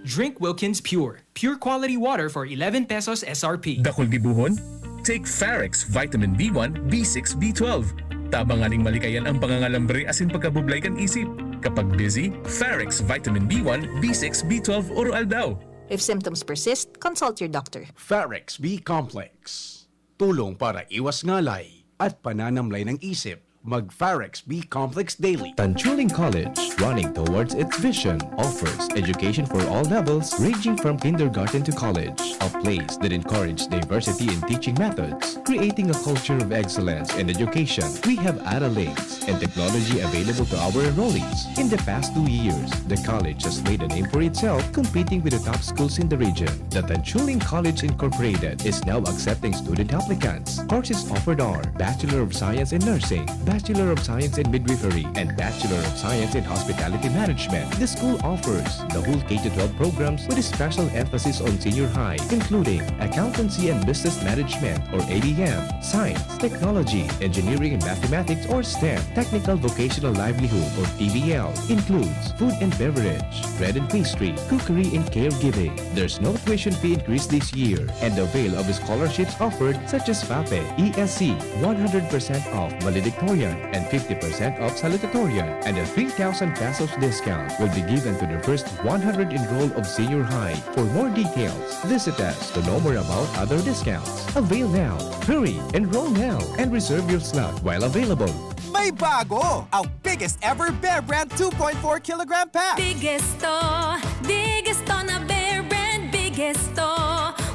Drink Wilkins Pure. Pure quality water for eleven pesos S R P. Dakul gibohon? Take Farex Vitamin B one, B six, B twelve. Tabang nganing malikayan ang pangangalambre asin pagkabublay kan isip. Kapag busy, Farex Vitamin B one, B six, B twelve oro-aldaw. If symptoms persist, consult your doctor. Farex B Complex. Tulong para iwas ngalay at pananamlay ng isip. Mag Farex B Complex Daily. Tanchuling College, running towards its vision, offers education for all levels, ranging from kindergarten to college. A place that encourages diversity in teaching methods, creating a culture of excellence in education. We have Adelaide and technology available to our enrollees. In the past two years, the college has made a name for itself, competing with the top schools in the region. The Tanchuling College Incorporated is now accepting student applicants. Courses offered are Bachelor of Science in Nursing, Bachelor of Science in Midwifery, and Bachelor of Science in Hospitality Management. The school offers the whole K to twelve programs with a special emphasis on senior high, including Accountancy and Business Management or A B M, Science, Technology, Engineering and Mathematics or STEM, Technical Vocational Livelihood or T V L, includes food and beverage, bread and pastry, cookery and caregiving. There's no tuition fee increase this year, and avail of scholarships offered such as FAPE, E S C, one hundred percent off valedictorian and fifty percent off salutatorian, and a three thousand pesos discount will be given to the first one hundred enroll of senior high. For more details, visit us to know more about other discounts. Avail now. Hurry! Enroll now and reserve your slot while available. May bago! Ang biggest ever Bear Brand two point four kilogram pack! Biggest to, biggest to na Bear Brand, biggest to.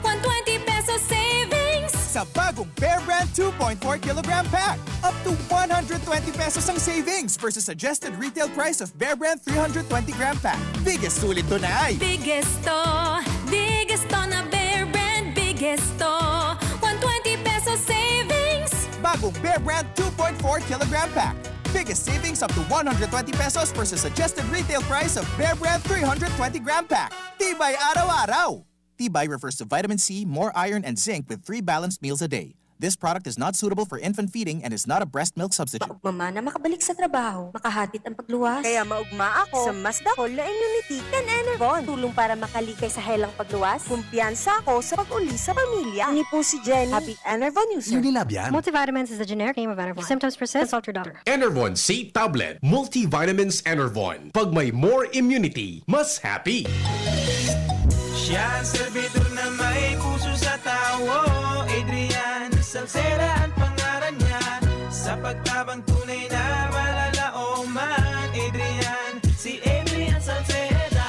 One twenty pesos savings! Sa bagong Bear Brand two point four kilogram pack, up to one hundred twenty pesos ang savings versus suggested retail price of Bear Brand three hundred twenty gram pack. Biggest sulit to na ay! Biggest to, biggest to na Bear Brand, biggest to. One twenty pesos savings! Bagong Bear Brand two point four kilogram pack. Biggest savings up to one hundred twenty pesos versus suggested retail price of Bear Brand three hundred twenty gram pack. Tibay araw-araw! Tibay refers to vitamin C, more iron, and zinc with three balanced meals a day. This product is not suitable for infant feeding and is not a breast milk substitute. Maugma man na makabalik sa trabaho, makahatid ang pagluwas. Kaya maugma ako sa mas dakol na immunity kan Enervon. Tulong para makalikay sa helang pagluwas. Kumpiyansa ako sa pag-uli sa pamilya. Ini po si Jenny, happy Enervon user. Unilab yan. Multivitamins is the generic name of Enervon. If symptoms persist, consult your doctor. Enervon C Tablet, Multivitamins Enervon. Pag may more immunity, mas happy. Siya ang servidor na may puso sa tawo. Adrian Salceda ang pangaran niya. Sa pagtabang tunay na malalaoman, Adrian, si Adrian Salceda.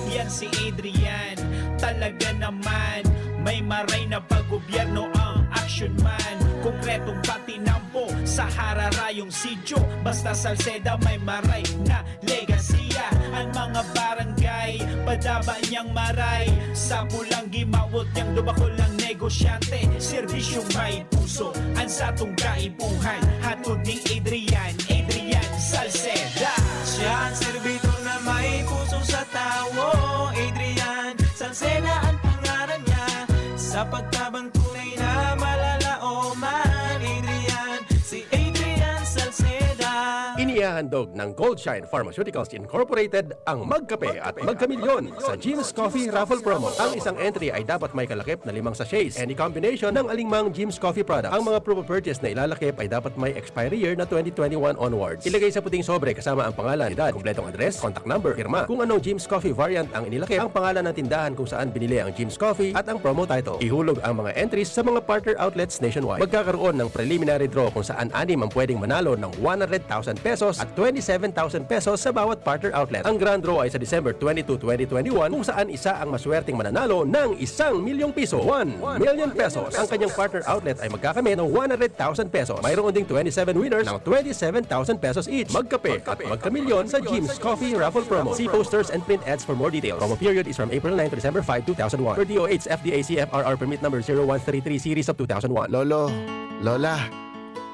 Yan si Adrian, talaga naman. May maray na pag-gobyerno ang action man. Konkretong patinampo sa hararayong sityo. Basta Salceda may maray na legasiya. Ang mga barangay, padaba niyang maray. Sa pulang gimawot niyang dubakol ang negosyante. Serbisyong may puso, ang satong kaipuhan. Hatod ni Adrian, Adrian Salceda. Siya ang servidor na may puso sa tawo. Adrian Salceda ang pangaran niya. Sa pagtabang tunay na malalaoman, Adrian, si Adrian Salceda. Inihahandog ng Goldshine Pharmaceuticals Incorporated ang Magkape at Magkamilyon sa Jim's Coffee Raffle Promo. Ang isang entry ay dapat may kalakip na limang sachets. Any combination ng alingmang Jim's Coffee product. Ang mga promo purchase na ilalakip ay dapat may expiry year na twenty twenty-one onwards. Ilagay sa puting sobre kasama ang pangalan, edad, kompletong address, contact number, pirma. Kung anong Jim's Coffee variant ang inilakip, ang pangalan ng tindahan kung saan binili ang Jim's Coffee at ang promo title. Ihulog ang mga entries sa mga partner outlets nationwide. Magkakaroon ng preliminary draw kung saan anim ang pwedeng manalo ng one hundred thousand pesos at twenty-seven thousand pesos sa bawat partner outlet. Ang grand draw ay sa December twenty-two, twenty twenty-one, kung saan isa ang maswerteng mananalo ng isang milyong piso, one million pesos. Ang kanyang partner outlet ay magkakamit ng one hundred thousand pesos. Mayroon ding twenty-seven winners ng twenty-seven thousand pesos each. Magkape at magkamilyon sa Jim's Coffee Raffle Promo. See posters and print ads for more details. Promo period is from April nine to December five, two thousand one. Per D O H F D A C F R R Permit Number zero one three three Series of two thousand one. Lolo, Lola,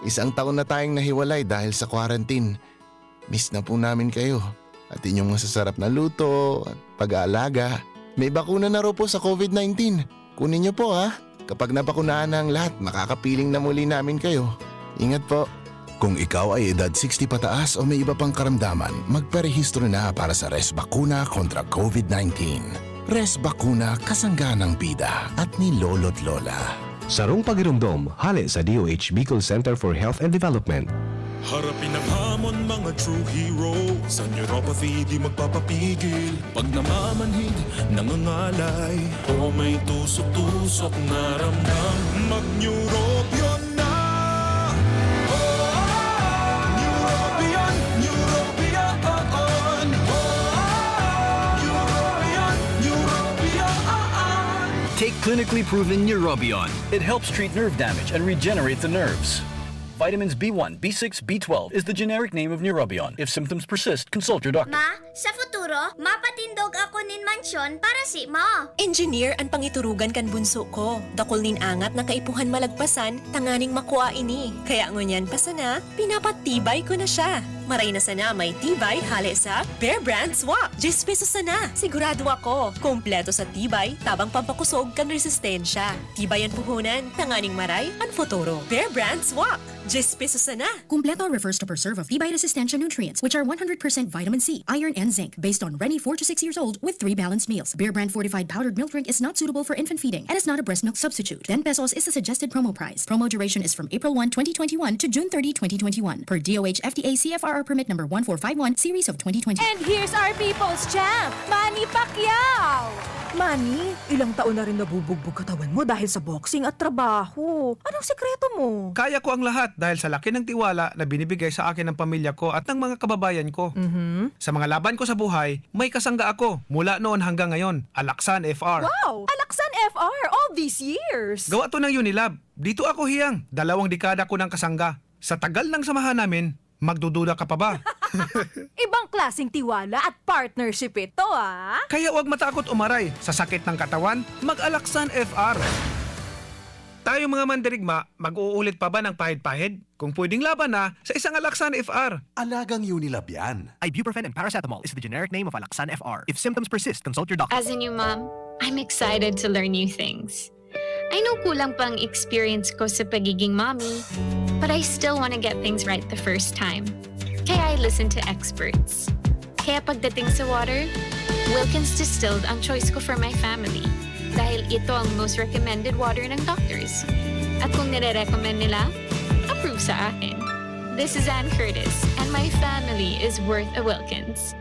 isang taon na tayong nahiwalay dahil sa quarantine. Miss na po namin kayo at inyong masasarap na luto at pag-aalaga. May bakuna na raw po sa covid nineteen. Kunin niyo po, ha? Kapag nabakunahan na ang lahat, makakapiling na muli namin kayo. Ingat po. Kung ikaw ay edad sixty pataas o may iba pang karamdaman, magparehistro na para sa Res Bakuna kontra covid nineteen. Res Bakuna, kasangga ng bida at ni Lolo't Lola. Sarong pagiromdom, hale sa D O H Bicol Center for Health and Development. Harapin ang hamon, mga true hero. Sa neuropathy, di magpapapigil. Pag namamanhid, nangangalay, o may tusok-tusok na ramdam, mag-Neurobion na! Oh, Neurobion, Neurobion, oh, oh. Neurobion, Neurobion, oh, oh. Take clinically proven Neurobion. It helps treat nerve damage and regenerate the nerves. Vitamins B one, B six, B twelve is the generic name of Neurobion. If symptoms persist, consult your doctor. Ma, sa futuro, mapatindog ako nin mansyon para sa imo. Engineer an pangiturugan kan bunso ko. Dakul nin angat na kaipuhan malagpasan tanganing makua ini. Kaya ngunyan pa sana, pinapatibay ko na siya. Maray na sana may tibay hale sa Bear Brand Swak. Diyes pesos sana. Sigurado ako, kompleto sa tibay, tabang pampakosog kan resistensya. Tibay an puhunan, tanganing maray an futuro. Bear Brand Swak. Diyes pesos sana. Kumpleto refers to preserve of tibay resistensya nutrients, which are one hundred percent vitamin C, iron, and zinc, based on Reni, four to six years old, with three balanced meals. Bear Brand fortified powdered milk drink is not suitable for infant feeding and is not a breast milk substitute. Ten pesos is the suggested promo price. Promo duration is from April one, twenty twenty-one to June thirty, twenty twenty-one, per D O H F D A C F R R permit number one four five one, series of twenty twenty. And here's our people's champ, Manny Pacquiao! Manny, ilang taon na rin nabubugbog katawan mo dahil sa boxing at trabaho. Anong sikreto mo? Kaya ko ang lahat dahil sa laki ng tiwala na binibigay sa akin ng pamilya ko at ng mga kababayan ko. Mhm. Sa mga laban ko sa buhay, may kasangga ako mula noon hanggang ngayon, Alaksan F R. Wow! Alaksan F R all these years! Gawa to ng Unilab. Dito ako hiyang, dalawang dekada ko ng kasangga. Sa tagal ng samahan namin, magdududa ka pa ba? Ibang klaseng tiwala at partnership ito, ah! Kaya huwag matakot umaray sa sakit ng katawan, mag-Alaksan F R. Tayong mga mandirigma, mag-uulit pa ba ng pahid-pahid? Kung pwedeng laban na, sa isang Alaksan F R. Alagang Unilab yan. Ibuprofen and paracetamol is the generic name of Alaksan F R. If symptoms persist, consult your doctor. As a new mom, I'm excited to learn new things. I know kulang pang experience ko sa pagiging mommy, but I still want to get things right the first time. Kaya I listen to experts. Kaya pagdating sa water, Wilkins Distilled ang choice ko for my family. Dahil ito ang most recommended water ng doctors. At kung nire-recommend nila, approve sa akin. This is Ann Curtis, and my family is worth a Wilkins.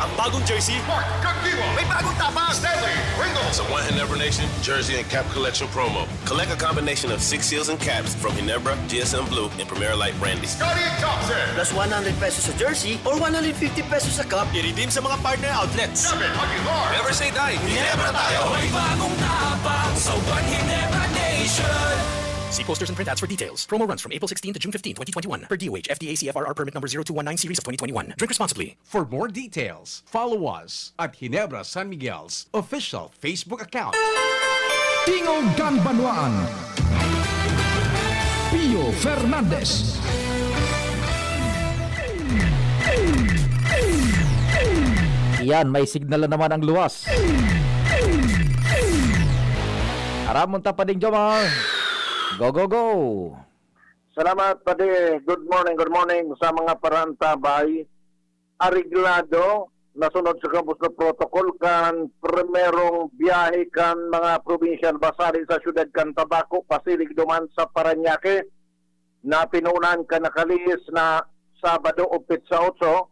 Ang bagong jersey, Mark Cagdiwa. May bagong tapang, Stanley Ringo. Sa One Ginebra Nation jersey and cap collection promo. Collect a combination of six seals and caps from Ginebra, G S M Blue, and Primera Light Brandy. Scottie Thompson. Plus one hundred pesos sa jersey or one hundred fifty pesos sa cup. I-redeem sa mga partner outlets. David Aguilar. Never say die. Ginebra tayo. May bagong tapang sa One Ginebra Nation. See posters and printouts for details. Promo runs from April sixteen to June fifteen, twenty twenty-one, per D O H F D A C F R R permit number zero two one nine series of twenty twenty-one. Drink responsibly. For more details, follow us at Ginebra San Miguel's official Facebook account. Tingog kan Banwaan, Pio Fernandez. Iyan, may signal na naman ang luwas. Aram mo ta pa ding Jomar. Go, go, go! Salamat, Padi. Good morning, good morning sa mga paraantabay. Areglado, nasunod sa gabos na protocol kan primerong biyahe kan mga provincial bus hali sa siyudad kan Tabaco, pasiring duman sa Parañaque, na tinunan kan nakalihis na Sabado o petsa otso,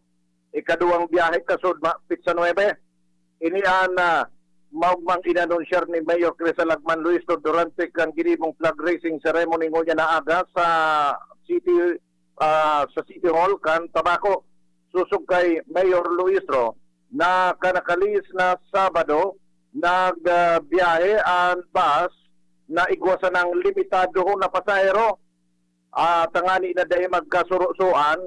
ikaduwang biyahe kasudma petsa nuebe. Ini an ah, maogmang inanunsyar ni Mayor Crisel Agman Luistro durante kan ginibong flag raising ceremony ngunyan na aga sa City ah, sa City Hall kan Tabaco. Sosog kay Mayor Luistro na kan nakalihis na Sabado, nagbiyahe an bus na igwa sanang limitado na pasahero, ah, tangani na dai magkasurosoan,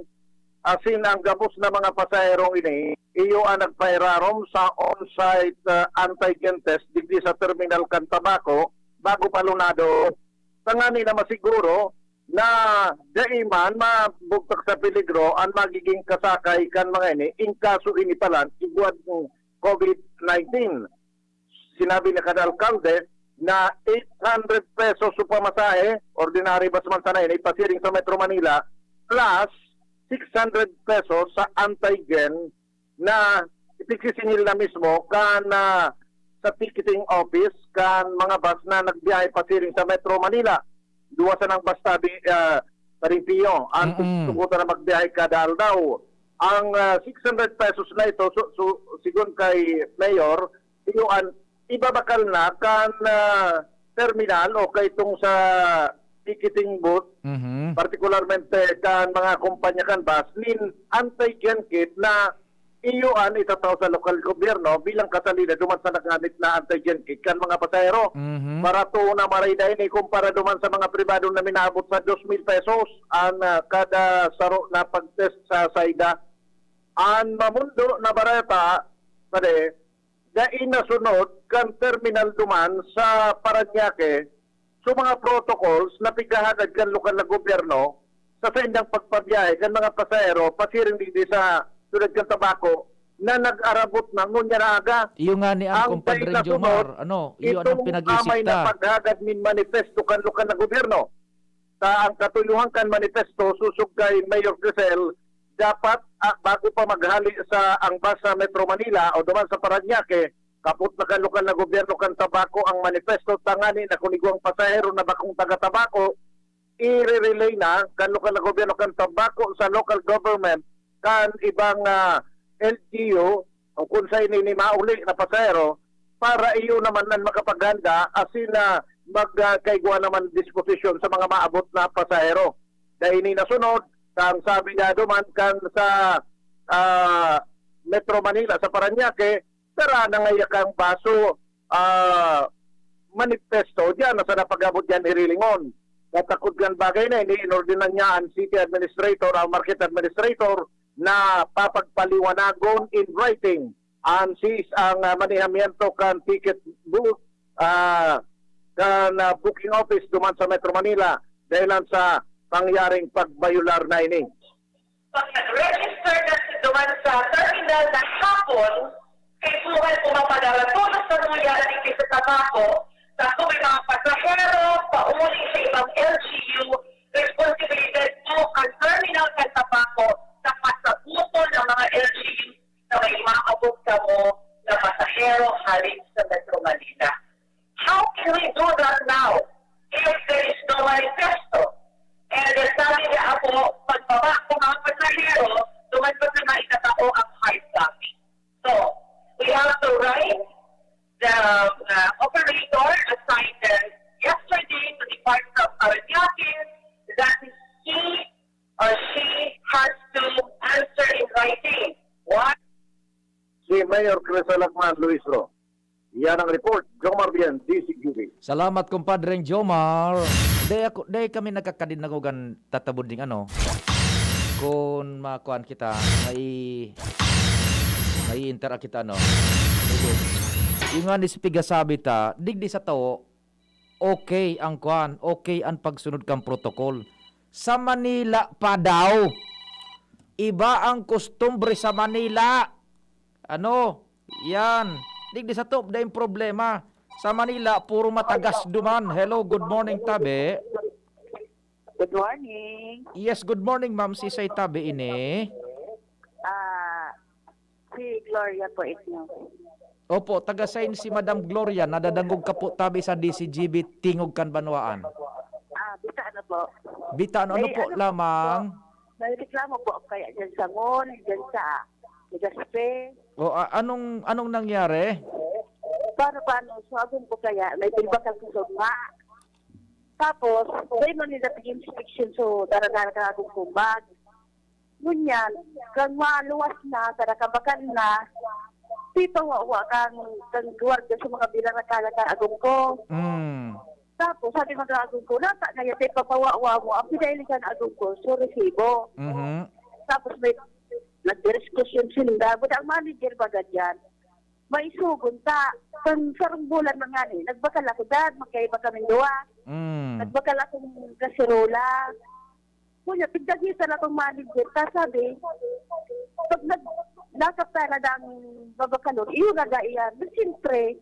asin ang gabos na mga pasaherong ini iyo an nagpairarom sa on-site ah, antigen test digdi sa terminal kan Tabaco bago palunado, tangani na masiguro na dai man mabugtak sa peligro an magiging kasakay kan mga ini in kaso ini palan igwad COVID nineteen. Sinabi na kada alkalde na eight hundred pesos su pamasahe, ordinary bus man sana ini, pasiring sa Metro Manila, plus six hundred pesos sa antigen na ipigsisingil na mismo kan ah, sa ticketing office kan mga bus na nagbiyahe pasiring sa Metro Manila. Duwa sanang bus tabi, ah, Parimpio, ang Mm-mm. tugutan na magbiyahe kada aldaw. Ang ah, six hundred pesos na ito, so, so, sigon kay Mayor, iyo an ibabakal na kan ah, terminal o kay itong sa ticketing booth, Mhm. partikularmente kan mga kumpanya kan bus, nin antigen kit na iyo an itatao sa lokal gobyerno bilang kasalida duman sa nagamit na antigen kit kan mga pasahero. Mhm. Barato na maray dai ni kumpara duman sa mga pribado na minaabot sa dos mil pesos an ah, kada saro na pag-test sa sayda. An mamundo na bareta, pare, dai nasunod kan terminal duman sa Parañaque so mga protocols na pighahagad kan lokal na gobyerno sa saindang pagpabiyahe kan mga pasahero pasiring digdi sa siyudad kan Tabaco na nag-arabot na ngunyan na aga. Iyo nga ni ang Ang kumpadre dai nasunod, Jomar, ano, iyo ang itong pinag-iisip amay na ta. paghagad nin manifesto kan lokal na gobyerno. Ta ang katuyohan kan manifesto sosog kay Mayor Crisel, dapat ah, bago pa maghali sa ang bus sa Metro Manila o duman sa Parañaque, kapot na kan lokal na gobyerno kan Tabaco ang manifesto tangani na kun igwang pasahero na bakong taga Tabaco, i-relay na kan lokal na gobyerno kan Tabaco sa local government kan ibang ah, L G U o kung sa ini ni mauli na pasahero para iyo naman ang makapaghanda asin na magkaigwa naman disposisyon sa mga maabot na pasahero. Dahil ini nasunod, ang sabi niya duman kan sa ah, Metro Manila sa Parañaque, tara na ngaya kang baso ah, manifesto diyan na sa napag-abot diyan hirilingon. Natakod kan bagay na ini, inordinan niya ang city administrator, ang market administrator na papagpaliwanagon in writing ang sis ang ah, manihamiento kan ticket booth ah, kan ah, booking office duman sa Metro Manila dahilan sa pangyaring pagbayular na ini. Pag nag-register ka duman sa terminal na hapon, Kaipuhan ko mapadara todos na luya digdi sa Tabaco, sa kung may mga pasahero, pauli sa ibang L G U, responsibilidad mo kan terminal kan Tabaco sa pasabuton ng mga L G U na may maabot kamo na pasahero hale sa Metro Manila. How can we do that now if there is no manifesto? And uh, sabi niya ako, pagbaba ko mga pasahero, duman pa sa mga itatao ang hard copy. So, we have to write the uh, operator assigned uh, yesterday to depart from Paranaque that he or she has to answer in writing. What? Si Mayor Crisalagman Luis Ro. Yan ang report. Jomar Bien, D C Q B. Salamat, kumpadreng Jomar. Dai ako, dai kami nagkakadinangogan tatabod ning ano. Kun makuan kita, may, may interact kita, no? Sige. Yung nga ni Spiga sabi ta, digdi sa tao, okay ang kuan, okay ang pagsunod kan protocol. Sa Manila pa daw. Iba ang kostumbre sa Manila. Ano? Yan. Digdi sa top, dai problema. Sa Manila, puro matagas duman. Hello, good morning, tabi. Good morning. Yes, good morning, ma'am. Sisay tabi ini? Ah, si Gloria po ito. Opo, taga sain si Madam Gloria? Nadadangog ka po tabi sa D C G B, Tingog kan Banwaan. Ah, bisa ano po? Bita, ano, ano May po ano lamang? May reklamo po ako kaya dyan sa mall, dyan sa Legazpi. O, a-, anong, anong nangyari? Paano, paano? So, agom ko kaya, may bilbakal ko sa uma. Tapos, dahil man nila pag-inspection, so, dara-dara ka agom ko bag. Ngunyan, kang maluwas na, kada kabakal na, pipawawa kang, kang gwardiya sa mga binarakala ka agom ko. Mm. Tapos, sabi mga agom ko, "Nata na yan, pipapawawa mo, ang pinahiligan agom ko, so resibo." Mhm. Tapos may nagdiskusyon sinda, buta ang manager baga dyan. Maisugon ta. Kung sarong bulan na nga ni, nagbakal ako dyan, magkaiba kaming duwa. Mm. Nagbakal akong kasirola. Kunya, pigdagitan akong manager. Ta sabi, pag nag-, nakap talaga ang babakalon, iyo na ga iyan. But siyempre,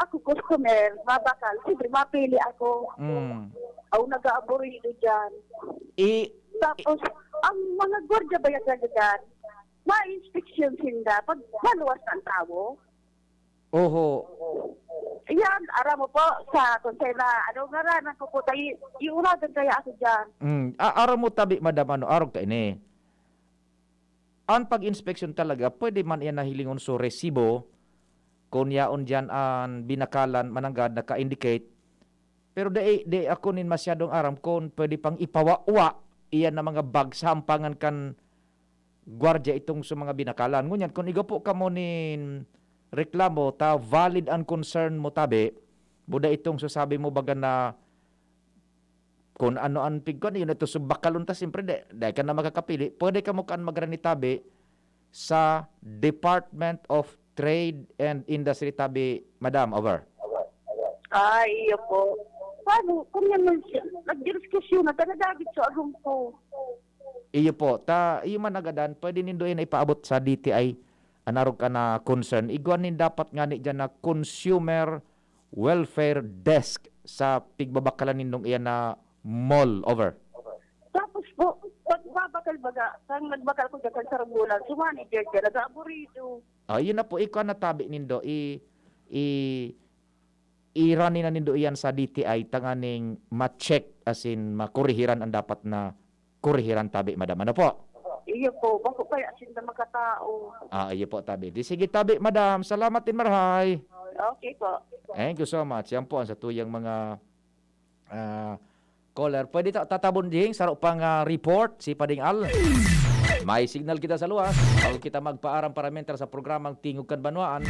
ako customer, mabakal. Siyempre, mapili ako. Mm. Aw, nag-aaburido dyan. I- Tapos, ang mga gwardiya ba yan talaga dyan? Ma-inspeksyon sinda pag maluwas na ang tawo. Oho. Yan, aram mo po, sa konsena, ano, ngaranan ko po, tayo, iuragan kaya ako dyan. Mm. A-, aram mo tabi, madam, ano, arog ka ini. Ang pag-inspeksyon talaga, pwede man iyan na hilingon so resibo, kung yaon diyan ang binakalan, mananggad, naka-indicate. Pero di, di ako nin masyadong aram kung pwede pang ipawawa iyan na mga bag sa hampangan kan gwardiya itong sa mga binakalan. Ngunyan, kung igapo kamo nin reklamo, ta valid ang concern mo, tabi, buda itong sasabi mo baga na kung ano ang pigkuan, yun ito, so bakalon ta, siyempre, di, di ka na makakapili. Pwede kamo kan magranitabi sa Department of Trade and Industry tabi, madam, over. Ah, iyo po. Paano? Kung yan man siya, nagdiskusyon na, talaga agad sa agong ko. Iyo po. Ta, iyo man nagadan, pwede nindo yan ipaabot sa D T I, an arog ka na concern. Igwa nin dapat nga ni dyan na Consumer Welfare Desk sa pigbabakalan nindong iyan na mall. Over. Tapos po, pagbabakal baga, kang nagbakal ko dyan, kang sarong bulan, si manager dyan, nag-aaburido. Ah, yun na po, ikaw na tabi nindo, i, i, i-run na nindo iyan sa D T I, tanganing ma-check, as in, makurihiran ang dapat na kurihiran tabi, madam. Ano po? Iyo po, bako kaya sinda makatao. Ah, iyo po, tabi. Di sige, tabi, madam. Salamat din, marhay. Okay po. Thank you so much. Yan po ang sa tuyang mga, ah, caller. Pwede ta-, tatabon ding saro pang, ah, report, si Pading Al. May signal kita sa luwas. Bago kita magpaaram para mentra sa programang Tingog kan Banwaan.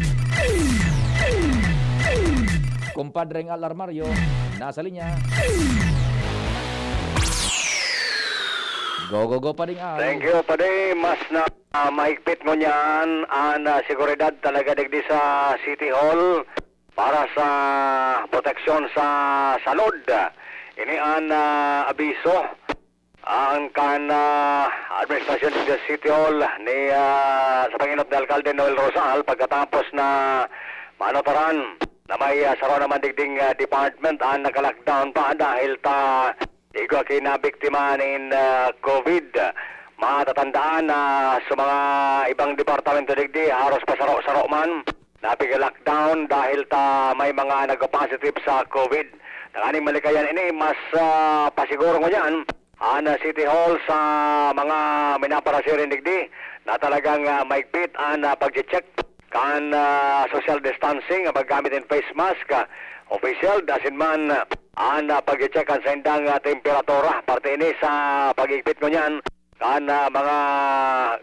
Kumpadreng Al Armario, nasa linya. Go, go, go, Pading Al. Thank you, Padi. Mas na, ah, mahigpit ngunyan an, ah, seguridad talaga digdi sa City Hall para sa proteksyon sa salud. Ini an, ah, abiso. Ang kan, ah, administrasyon sa City Hall ni, ah, sa pangenot ni Alkalde Noel Rosal pagkatapos na manutaran na may, ah, saro naman digding, ah, department ang naka-lockdown pa dahil ta igwa ki nabiktima nin, ah, COVID. Matatandaan na sa mga ibang departamento digdi, haros pa saro-saro man, napiga-lockdown dahil ta may mga nagpa-positive sa COVID. Tanganing malikayan ini, mas, ah, pasiguro ngunyan an, ah, City Hall sa mga minaparasiring digdi na talagang, ah, maigpit an, ah, pagche-check kan, ah, social distancing, ang paggamit nin face mask, ah, official, asin man, ah, an, ah, pagche-check kan saindang, ah, temperatura. Parte ini sa pag-igpit ngunyan kan, ah, mga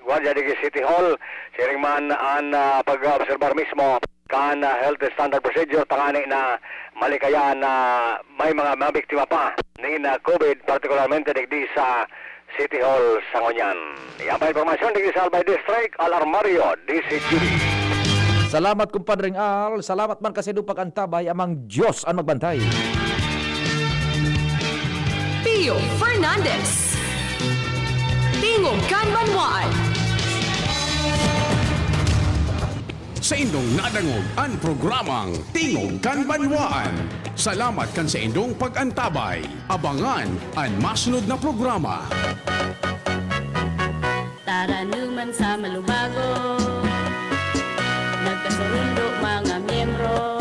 gwardiya digdi City Hall, siring man an, ah, pag-obserbar mismo kan, ah, health standard procedure tangani na malikayan na may mga mabiktima pa nin, ah, COVID, partikularmente digdi sa City Hall sa ngunyan. Yan pa impormasyon digdi sa Albay District, Al Armario, D Z G B. Salamat, Kumpadreng Al. Salamat man kasi do pag-antabay, amang Diyos an magbantay. Pio Fernandez, Tingog kan Banwaan. Saindong nadangog an programang Tingog kan Banwaan. Salamat kan saindong pag-antabay. Abangan an masunod na programa. Taranuman sa malubago, nagkasurundo mga miyembro.